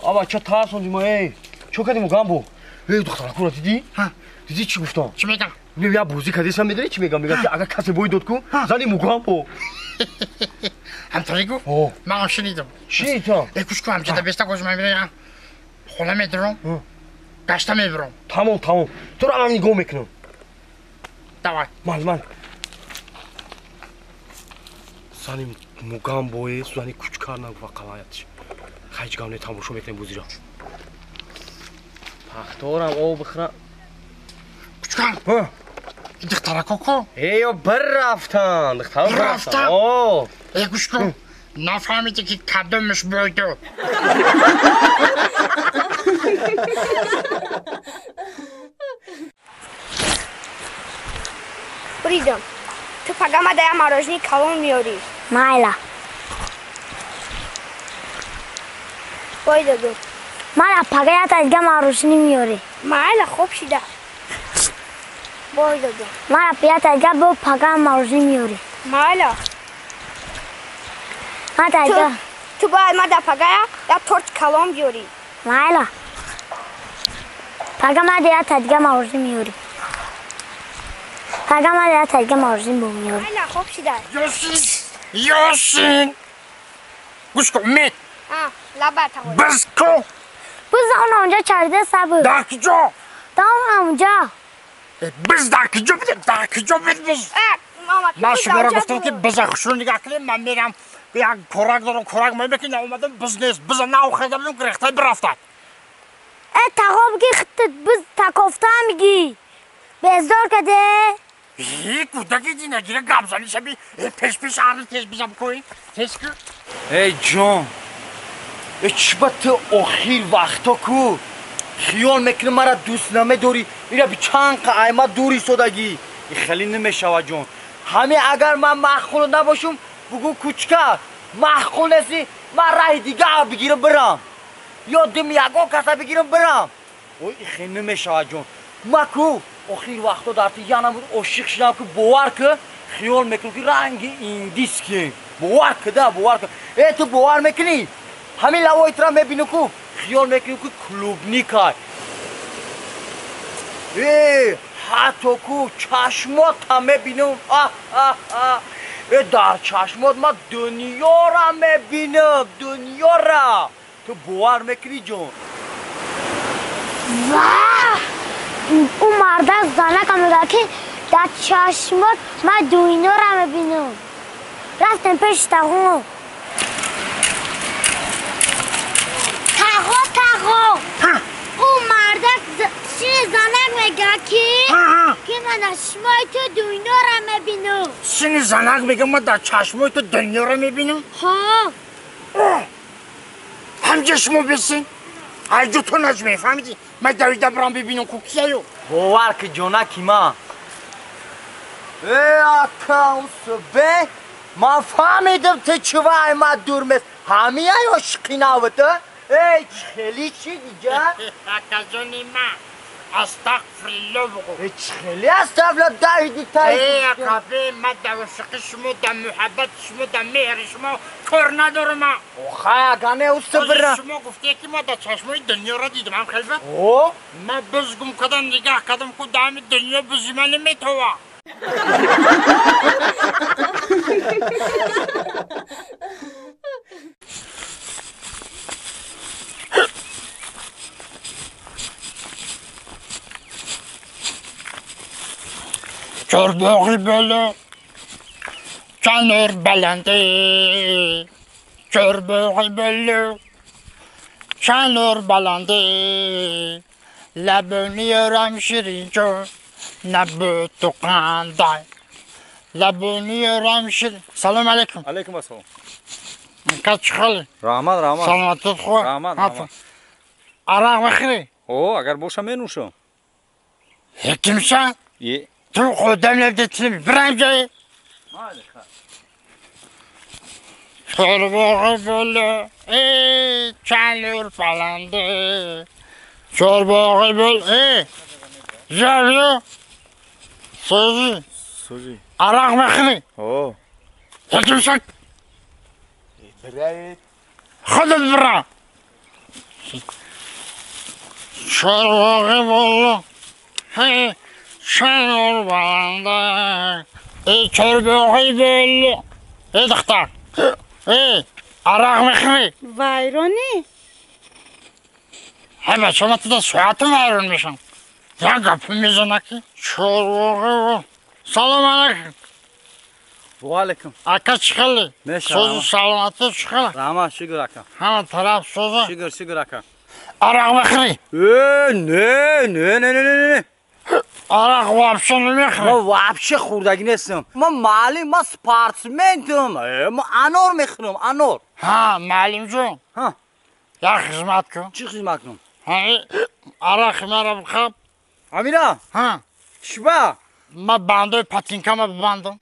Аба, ча тарсондӣ ма, эй? Чо кардӣ Мугамбо? Эй, духтаракура дидӣ? Дидӣ чӣ гуфтам? Чӣ мегам? Не, я бозӣ кардесам, медонӣ чӣ мегам? Мегам ки агар касе бой дод ку, зани Мугамбо. Ҳамтари гуфт? Ман он шунидам. Шунидам? Э, гӯш ку, ҳамчида беста гӯш ман мебинам. Хона медурам, гашта мебурам. Тамом, тамом. Туро ман нигоҳ мекунам. Давай. Ман, ман. Зани Мугамбое, зани кучкар нагуфт қалаятш. Ҳеҷ гап не, тамошо мекунем бозиро. Пахторам об бихӯрам. Кучкар? Духтарако ку? Э, ё бір рафтанд. Духтаро рафтанд? О. Э, гӯш кун. Нафаҳмидӣ ки кадомаш бой дод. Буридам. Ту пага ма дая мороженое калон меёрӣ. Майла. Бой додум. Мара пага ята дига мороженое меёрӣ. Майла, хуб шида. Бой додум. Мара ята дига бо пага мороженое меёрӣ. Майла. Мата дига. Ту бояд ма да пагая я торт калон биёрӣ. Майла. Пага ма да ята дига мороженое меёрӣ. Пага ма да ята дига мороженое бо меёрӣ. Майла, хуб шида. Ёсин! Ёсин! Гӯш кун, Умед. Лаба тағой. Биз ку? Биз он онҷа чарида сабр. Дар куҷо? Дар он онҷа. Биз дар куҷо будем? Дар куҷо буд биз? Ман шуморо гуфтам ки биза хушрӯ нигоҳ кунем, ман мерам як корак дорам, корак мекунам, омадам биз нест, биза нав харида будем, гирехта бирафтад. Э, тағо бигӣ хиттит, биз такофта мигӣ. Бездор каде? Э, кӯдаки динагира гап зани шаби, пеш пеш арни тез биза бикӯӣ. Тез ку? Эй ҷон. Э, чӣ ба ту охир вақто ку? Хиёл мекунӣ мара дӯст намедорӣ, ира би чанд қа айма дур истодагӣ. И хеле намешавад ҷон. Ҳамин агар ман маъқул набошум, бугӯ кучка, маъқул нестӣ, ман раҳи дигар бигирам бирам. Ё дим ягон каса бигирам бирам. Ой, и хеле намешавад ҷон. Ма ку охир вақто дар ту янам ошиқ шудам ку, бовар ку, хиёл мекунам ки ранги индис ки. Бовар ку да, бовар ку. Э, ту бовар мекунӣ? Ҳамин лавои тура мебинам ку, хиёл мекунам ки клубникай. Э, ҳатто ку чашмотам мебинам. Э, дар чашмот ман дунёра мебинам, дунёра. Ту бовар мекунӣ ҷон? Ва! Ӯ мардак занакам мегӯяд ки дар чашмот ман дунёра мебинам. Рафтем пеши тағо. Тағо, тағо. Ӯ мардак сини занак мегӯяд ки ман дар чашмои ту дунёра мебинам. Сини занак мегӯяд ман дар чашмои ту дунёра мебинам? Ҳо. Ҳамҷа шумо бисин? Айҷо ту наҷмӣ, фаҳмидӣ? Ман давида бирам бибинам ку кияю. Бовар ки ҷонаки ман. Э, ака, усбе, ман фаҳмидам ту чӣ вай ман дур мест. Ҳамин ай ошиқи наву ту? Эй, хеле чӣ дига? Акаҷони ман, Астағфируллоҳ бигӯ. Хеле астағфируллоҳ давиди тай. Э акабе, ман дар ошиқи шумо, дар муҳаббати шумо, дар меҳри шумо кор надорам. Охай, агар не устабира. Шумо гуфте ки ман дар чашмои дунёро дидам, ҳам хелба? О? Ман биз гум кардам, нигаҳ кардам, ку дар ҳами дунё бизи ман наметова. Чорбоғи боло, чанор баланде, чорбоғи боло, чанор баланде, лабони ёрам ширин ҷон, набуд ту қандай, лабони ёрам ширин. Салом алейкум. Алейкум ассалом. Кат чӣ ҳолӣ? Раҳмат, раҳмат. Саломатит хуб? Раҳмат, раҳмат. Арақ мехӯрӣ? О, агар боша менӯшам. Ҳекимша? Е. Ту худам лебдетинӣ бирам ҷое. Чорбоғи боло, э чанур баланде, чорбоғи боло, э жавё, сӯзи, сӯзи. Арақ мехӯрӣ? О. Ҳекимша? Бирай. Худат бира. Чорбоғи боло, э чанур баланде, э чорбоғи боло, э духтар, э арақ мехӯрӣ? Вайронӣ? Ҳай бача, ман туда соатам вайрон мешам. Як гапа мезана ки чорбоғи боло. Салом алейкум. Ва алейкум. Ака чӣ хелӣ? Сӯзу саломатӣ чӣ хеле? Раҳмат, шукр ака. Ҳама тараф сӯза? Шукр, шукр ака. Арақ мехӯрӣ? Э, не, не, не, не, не. Арақ вообще намехӯрӣ? Ман вообще хӯрдагӣ нестам. Ман маълим, ман спортсментам. Ман анор мехӯрам, анор. Ҳа, маълимҷон. Ҳа. Як хизмат кун. Чӣ хизмат кунам? Ҳа, арақи маро бихӯр. Амира? Ҳа. Чӣ ба? Ман бандои патинкама бибандам.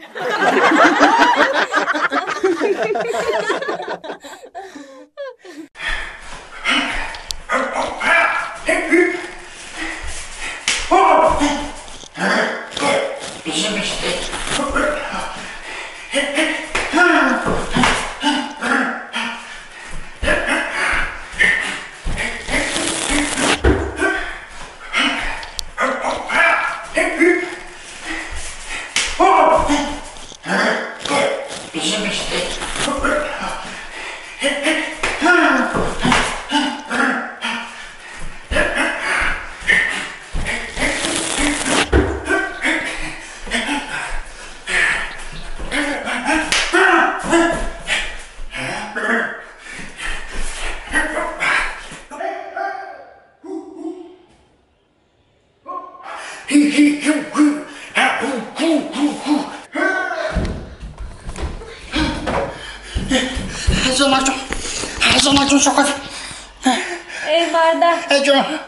Эй марда,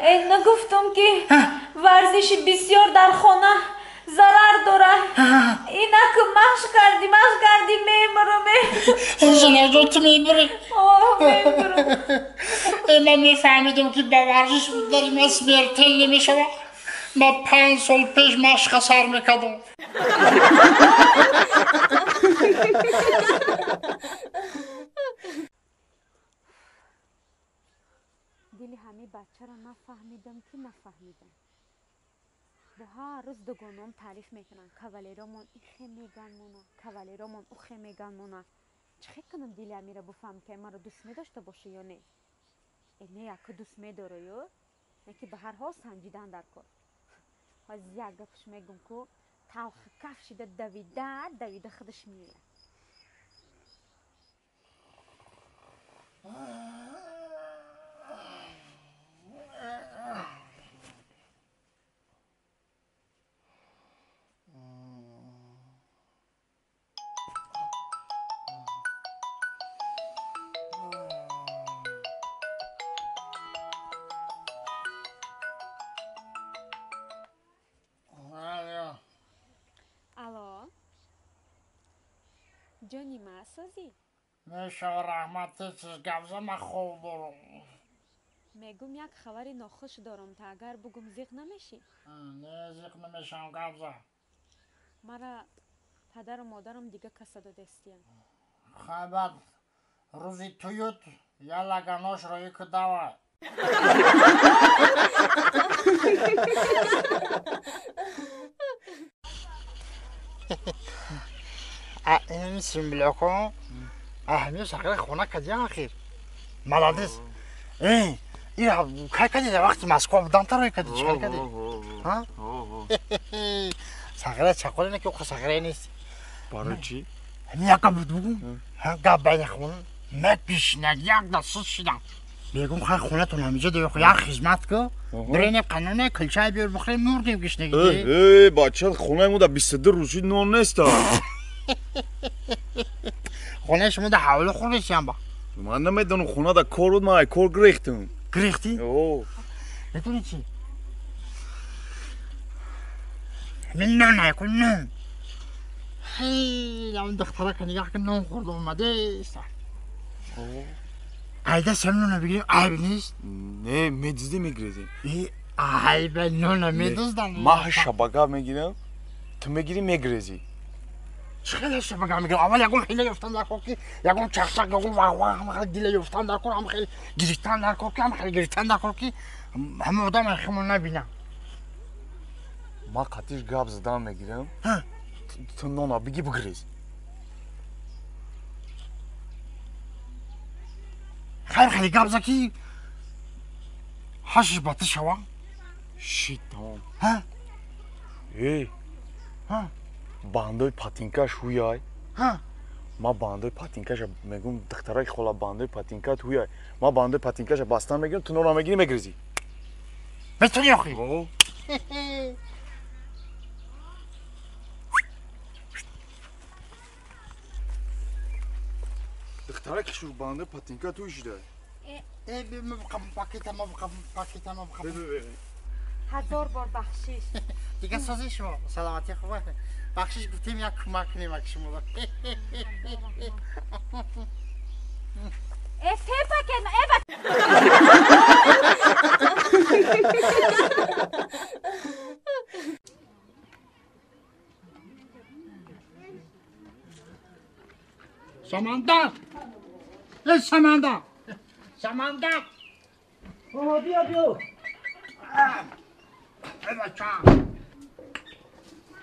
эй нагуфтум ки варзиши бисёр дар хона зарар дорад. Инак машқ кардӣ, машқ кардӣ, мемурам. Зинаҷон, ту мемурӣ? Мемурам. Ман мефаҳмидам ки ба варзиш дар ман смертел намешавад. Ман 5 сол пеш машқа сар мекардам. Дили ҳамин бачаро нафаҳмидам ки нафаҳмидам. Бо ҳар рӯз дугоном таъриф мекунанд. Кавалеромон ихе меган мона, кавалеромон ухе меган мона. Чӣ хел кунам дили ҳамиро буфаҳмам ки маро дӯст медошта боша ё не? Э не, яко дӯст медора ё? Не ки ба ҳар ҳол санҷидан дар кор. Ҳозир як гапш мегум ку талхи каф шида давида давида худаш меояд. Алло, ҷони ма созӣ? Мешава, раҳмат, тез гап зан, ман хоб дорам. Мегум як хабари нохуш дорам, та агар бугум зиқ намешӣ? Не, зиқ намешам, гап зан. Мара падару модарам дига каса додестиян. Хай, баъд рӯзи туют я лаганош роӣ ку, давай. Инами симблоко аҳамиё сақира хона кадиям ахир. Молодец. Ира кай кади, вақти Москва будан тарои кади, чикар кади? Сақира чақоле не ки охир сақира нест. Барои чӣ? Ҳамин як гап бугум, гап байни хона мепишнак, як да сус шидам. Мегум, хай, хонатон ҳамиҷа дӯ, як хизмат ку, биренем қаноне кулчай биёр бихӯрем, мурдем гишнагӣ. Э, бача, хонаи мо да 22 рӯзи нон неста. Хонаи шумо да ҳавло хӯрдесиям ба? Ман намедонам, хона да кор буд, ман ай кор гирехтам. Гирехтӣ? О. Медонӣ чӣ? Ҳамин нон айку, нон. Ҳей, ҳамин духтарака нигаҳ ки нон хӯрда омадеста. Айда сам нона бигирем, айб нест? Не, медуздӣ, мегирезем. Айба, нона медуздам. Ман шабага мегирам, ту мегирӣ, мегирезӣ. Чӣ хеле шабага мегирам? Аввал ягон ҳила ёфтан дар кор, ки ягон чақчақ, ягон вағвағ, ҳама хеле дила ёфтан дар кор, ҳама хеле гирифтан дар кор, ки ҳама хеле гирифтан дар кор, ки ҳама одам химон набинам. Ман қатиш гап задан мегирам, ту нона бигӣ, бигирез. Хайр, хеле гап за, ки ҳашиш ба ту шава. Шит, тамом. Э, бандои патинкаш ҳуяй. Ман бандои патинкаша мегум, духтараки хола, бандои патинкат ҳуяй. Ман бандои патинкаша бастан мегирам, ту нона мегирӣ, мегирезӣ. Метавонӣ охи? Духтараки шур, бандои патинкат ҳуй шидай. Пакета. Ҳазор бор бахшиш. Дига сози шумо, саломатӣ хуб. Бахшиш гуфтем, як кӯмак кунем ак шуморо. Э, се пакет, э, Самандар! Эй, Самандар! Самандар! О, биё, биё. Эй, бача!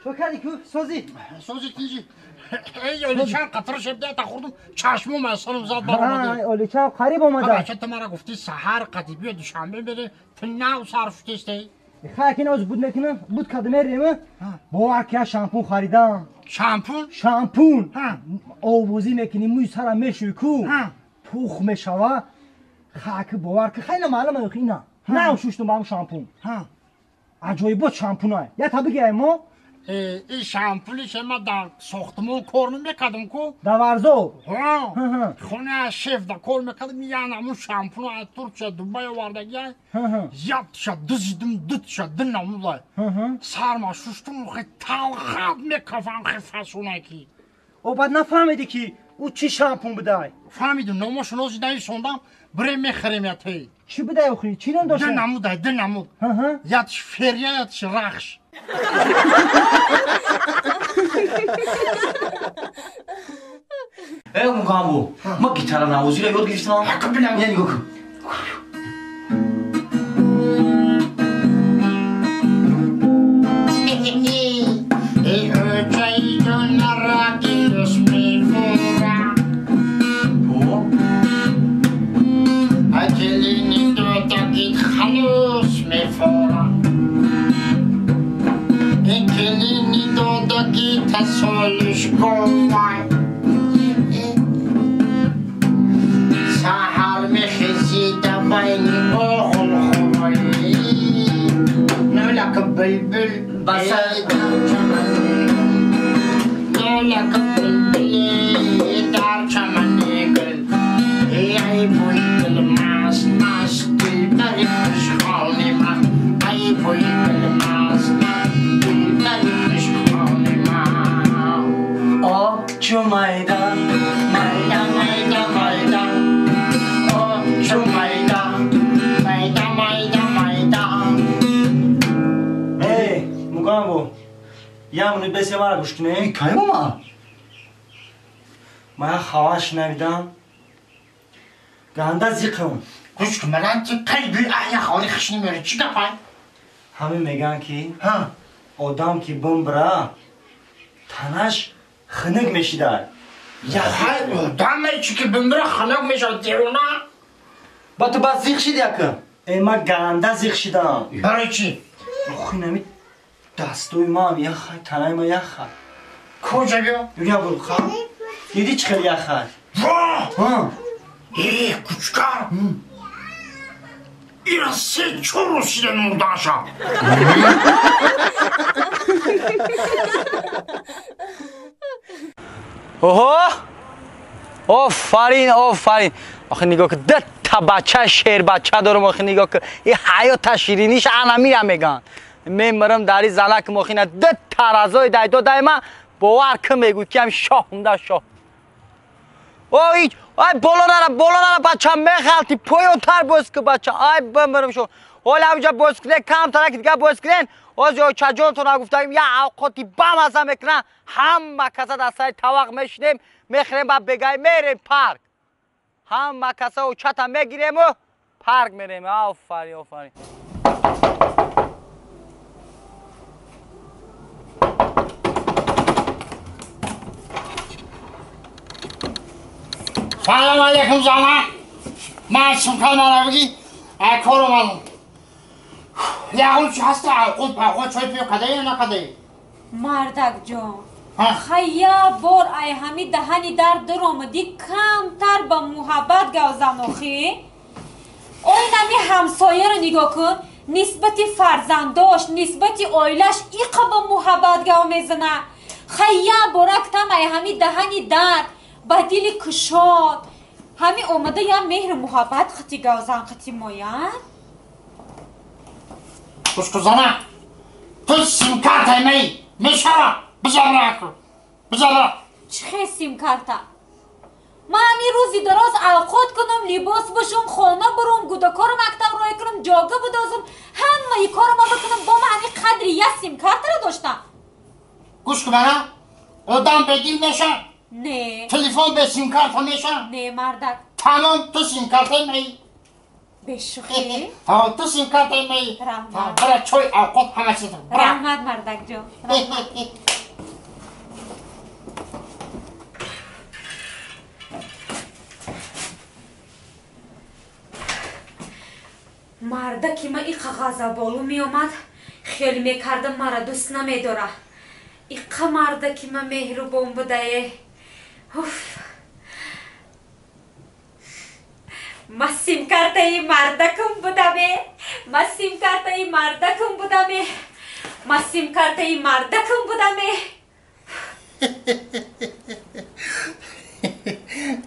Чо кардӣ ку, созӣ? Созӣ, тинҷӣ. Эй, оличам қатра шебда та хӯрдум, чашмом аз сарам зад баромада. Оличам қариб омада. Бача, ту мара гуфтӣ саҳар қати биё, Душанбе бере, ту нав сар шудестей. Хай, ки навз буд мекунам, буд када мерем, бовар ки я шампун харидам. Шампун? Шампун. Овозӣ мекунӣ, мӯи сара мешӯй ку, пух мешава. Хай, ки бовар ки хеле маълум охи ина. Нав шуштум ба ҳам шампун. Аҷоибот шампунай. Я та бигӯяй мо? Ин шампуни ше ман дар сохтмон кор намекардам ку. Дар Варзоб? Хонаи шеф да кор мекардам, ян ҳамун шампуно аз Туркия, Дубай овардагия. Якташа дузидим, дуташа ду намудай. Сарма шуштум, хе талхат мекафам, хе фасонаки. О, баъд нафаҳмидӣ, ки ӯ чӣ шампун будай? Фаҳмидум, номошо нози нависондам, бирем мехарем ятей. Чӣ будай охи? Чӣ ном дошт? Ду намудай, ду намуд. Ятш ферия, ятш рахш. Э, мугамбу, ма гитара навозиро ёд гирифтам. Я нигоҳ кун. Саҳар мехезида байни оғулхӯрӣ, нолак булбул нолак булбули дар чамани гул, ай бӯи гул маст маст, дилбари хушҳоли ман, ай бӯи гул маст маст, дилбари хушҳоли ман. О, чу майда, майда, майда, майда, о, чу майда, майда. Я минут бесе мара гӯш кунем. Кай омад? Ман хабар шунавидам. Ганда зиқам. Гӯш кун, ман ти қалби ая холи хиш намеёри. Чӣ гапай? Ҳамин меган ки одам ки бимбира, танаш хунук мешида. Хай одаме чӣ ки бимбира хунук мешавад, девона. Ба ту бас зиқ шиди ака? Э, ман ганда зиқ шидам. Барои чӣ? Охи нами дастои ман яхай, танаи ман яхай. Куҷа биё? Юрия бур, ха. Диди чӣ хел яхай? Во! Э, кучкар! Ира се-чор рӯз шида мурдаша. Оҳо! Офарин, офарин. Охи нигоҳ кун, ду та бача шербача дорам, охи нигоҳ кун. И ҳаёта шириниш анамира меган. Мемирам дари занакам, охи на ду та разои дайдо дайма бовар кун мегӯй ки ам шоҳ шоҳ. Ой, ай боло нара, боло нара бача мехалти, поёнтар боз ку бача. Ай бимирам шо. Ҳола ҳамҷа боз кунен, камтара ки дига боз кунен. Оз очаҷонтон гуфтагим, я авқоти бамаза мекунан, ҳама каса дар сари тавақ мешинем, мехӯрем, ба бегай мерем парк. Ҳама каса очата мегирему парк мерем. Офарин, офарин. Салом алейкум зана. Ман симкал мана бигӣ, ай кор омадам. Ягон чи ҳаста авқот павқот чой пиё кадаи ё накадаи? Мардак ҷон, хая бор ай ҳами даҳани дар дуромадӣ камтар ба муҳаббат гавзан охӣ. Ой нами ҳамсояро нигоҳ кун, нисбати фарзандош, нисбати оилаш иқа ба муҳаббат гав мезана. Хая борак там ай ҳами даҳани дар ба дили кушод ҳами омада я меҳру муҳаббат қити гавзан қити мояд. Гӯш кун зана, ту симкартай май мешава, бизанра ку, бизанра. Чӣ хел симкарта? Ман ҳами рӯзи дароз авқот кунам, либос бушум, хона бурум, гудакору мактаб рой кунам, ҷога будозум, ҳамаи кору ма бикунам, бо ман ҳами қадри я симкартаро доштам. Гӯш кун мана, одам бедил меша? Не. Телефон бе симкарта меша? Не, мардак. Тамом, ту симкартай май. Бешӯхӣ? Ҳа, ту симкартай май. Раҳмат. Бира чой авқот ҳама чиз. Раҳмат, мардак ҷон. Раҳмат. Мардаки ма иқа ғазаболу меомад, хел мекардам мара дӯст намедора. Иқа мардаки ма меҳрубон будае. Уф. Ма симкартаи мардакам будаме. Ма симкартаи мардакам будаме. Ма симкартаи мардакам будаме.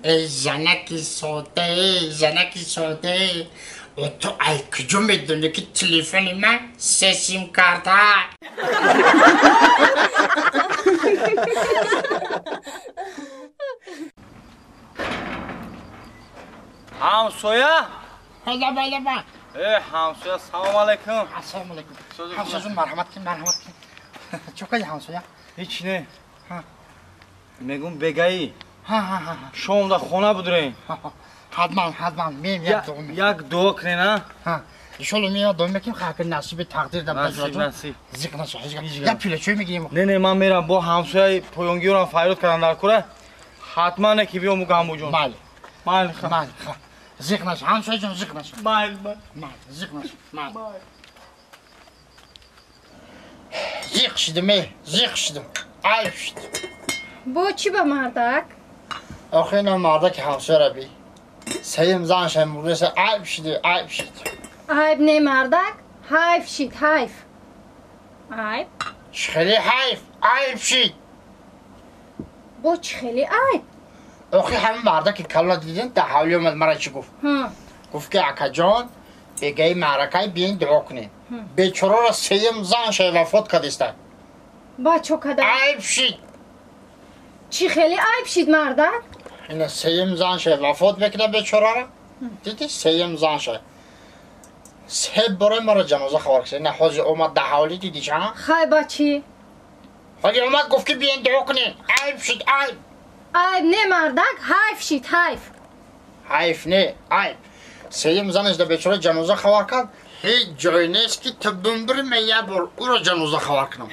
Эй занаки соде, занаки соде. Ту ай куҷо медонӣ ки телефони ман се симкарта? Ҳамсоя? Лаба, лаба. Э, ҳамсоя, салом алейкум. Ассалому алейкум. Ҳамсоя ҷон, марҳамат кун, марҳамат кун. Чӣ кардӣ ҳамсоя? Ҳеч не. Мегум бегаӣ. Ҳа, ҳа, ҳа. Шом дар хона будурем. Ҳатман, ҳатман, меем як дуо мекунем. Як дуо кунен, а? Ҳа. Иншолло меем дуо мекунем, ха насиби тақдир дар Насиб, насиб. Зиқ нашав, ҳеҷ гап. Як пила чой мегирем. Не, не, ман мерам бо ҳамсояи поёнгиёрам фарёд кардам дар кура. Ҳатман не ки биём гамбуҷон. Майли. Майли, ха. Майли, ха. Зиқ нашав, ҳамсоя ҷон, зиқ нашав. Майли, майли. Майли, зиқ нашав, майли. Зиқ шидим, эй, зиқ шидим. Айб шид. Бо чӣ ба мардак? Охи ина мардаки ҳамсояра би. Сеюм зан шай мурдеса айб шид, айб шид. Айб не мардак, ҳайф шид, ҳайф. Айб? Чӣ хеле ҳайф, айб шид. Бо чӣ хеле айб? Охи ҳамин мардаки калона дидин, дар ҳавли омад мара чӣ гуфт? Гуфт ки акаҷон, бегаи маъракай биен дуо кунем. Бечораро сеюм зан шай вафот кардиста. Ба чо када? Айб шид. Чӣ хеле айб шид мардак? Ина сеюм зан шай вафот мекунад бечораро. Диди сеюм зан шай. Се бора маро ҷаноза хабар кашид. Ина ҳозир омад дар ҳавли дидиш, ҳа? Хай ба чӣ? Ҳоли омад гуфт ки биен дуо кунем. Айб шуд, айб. Айб не, мардак, ҳайф шид, ҳайф. Ҳайф не, айб. Сеюм занаш да бечора ҷаноза хабар кард. Ҳеҷ ҷой нест ки ту бимбири, ман як бор ӯро ҷаноза хабар кунам.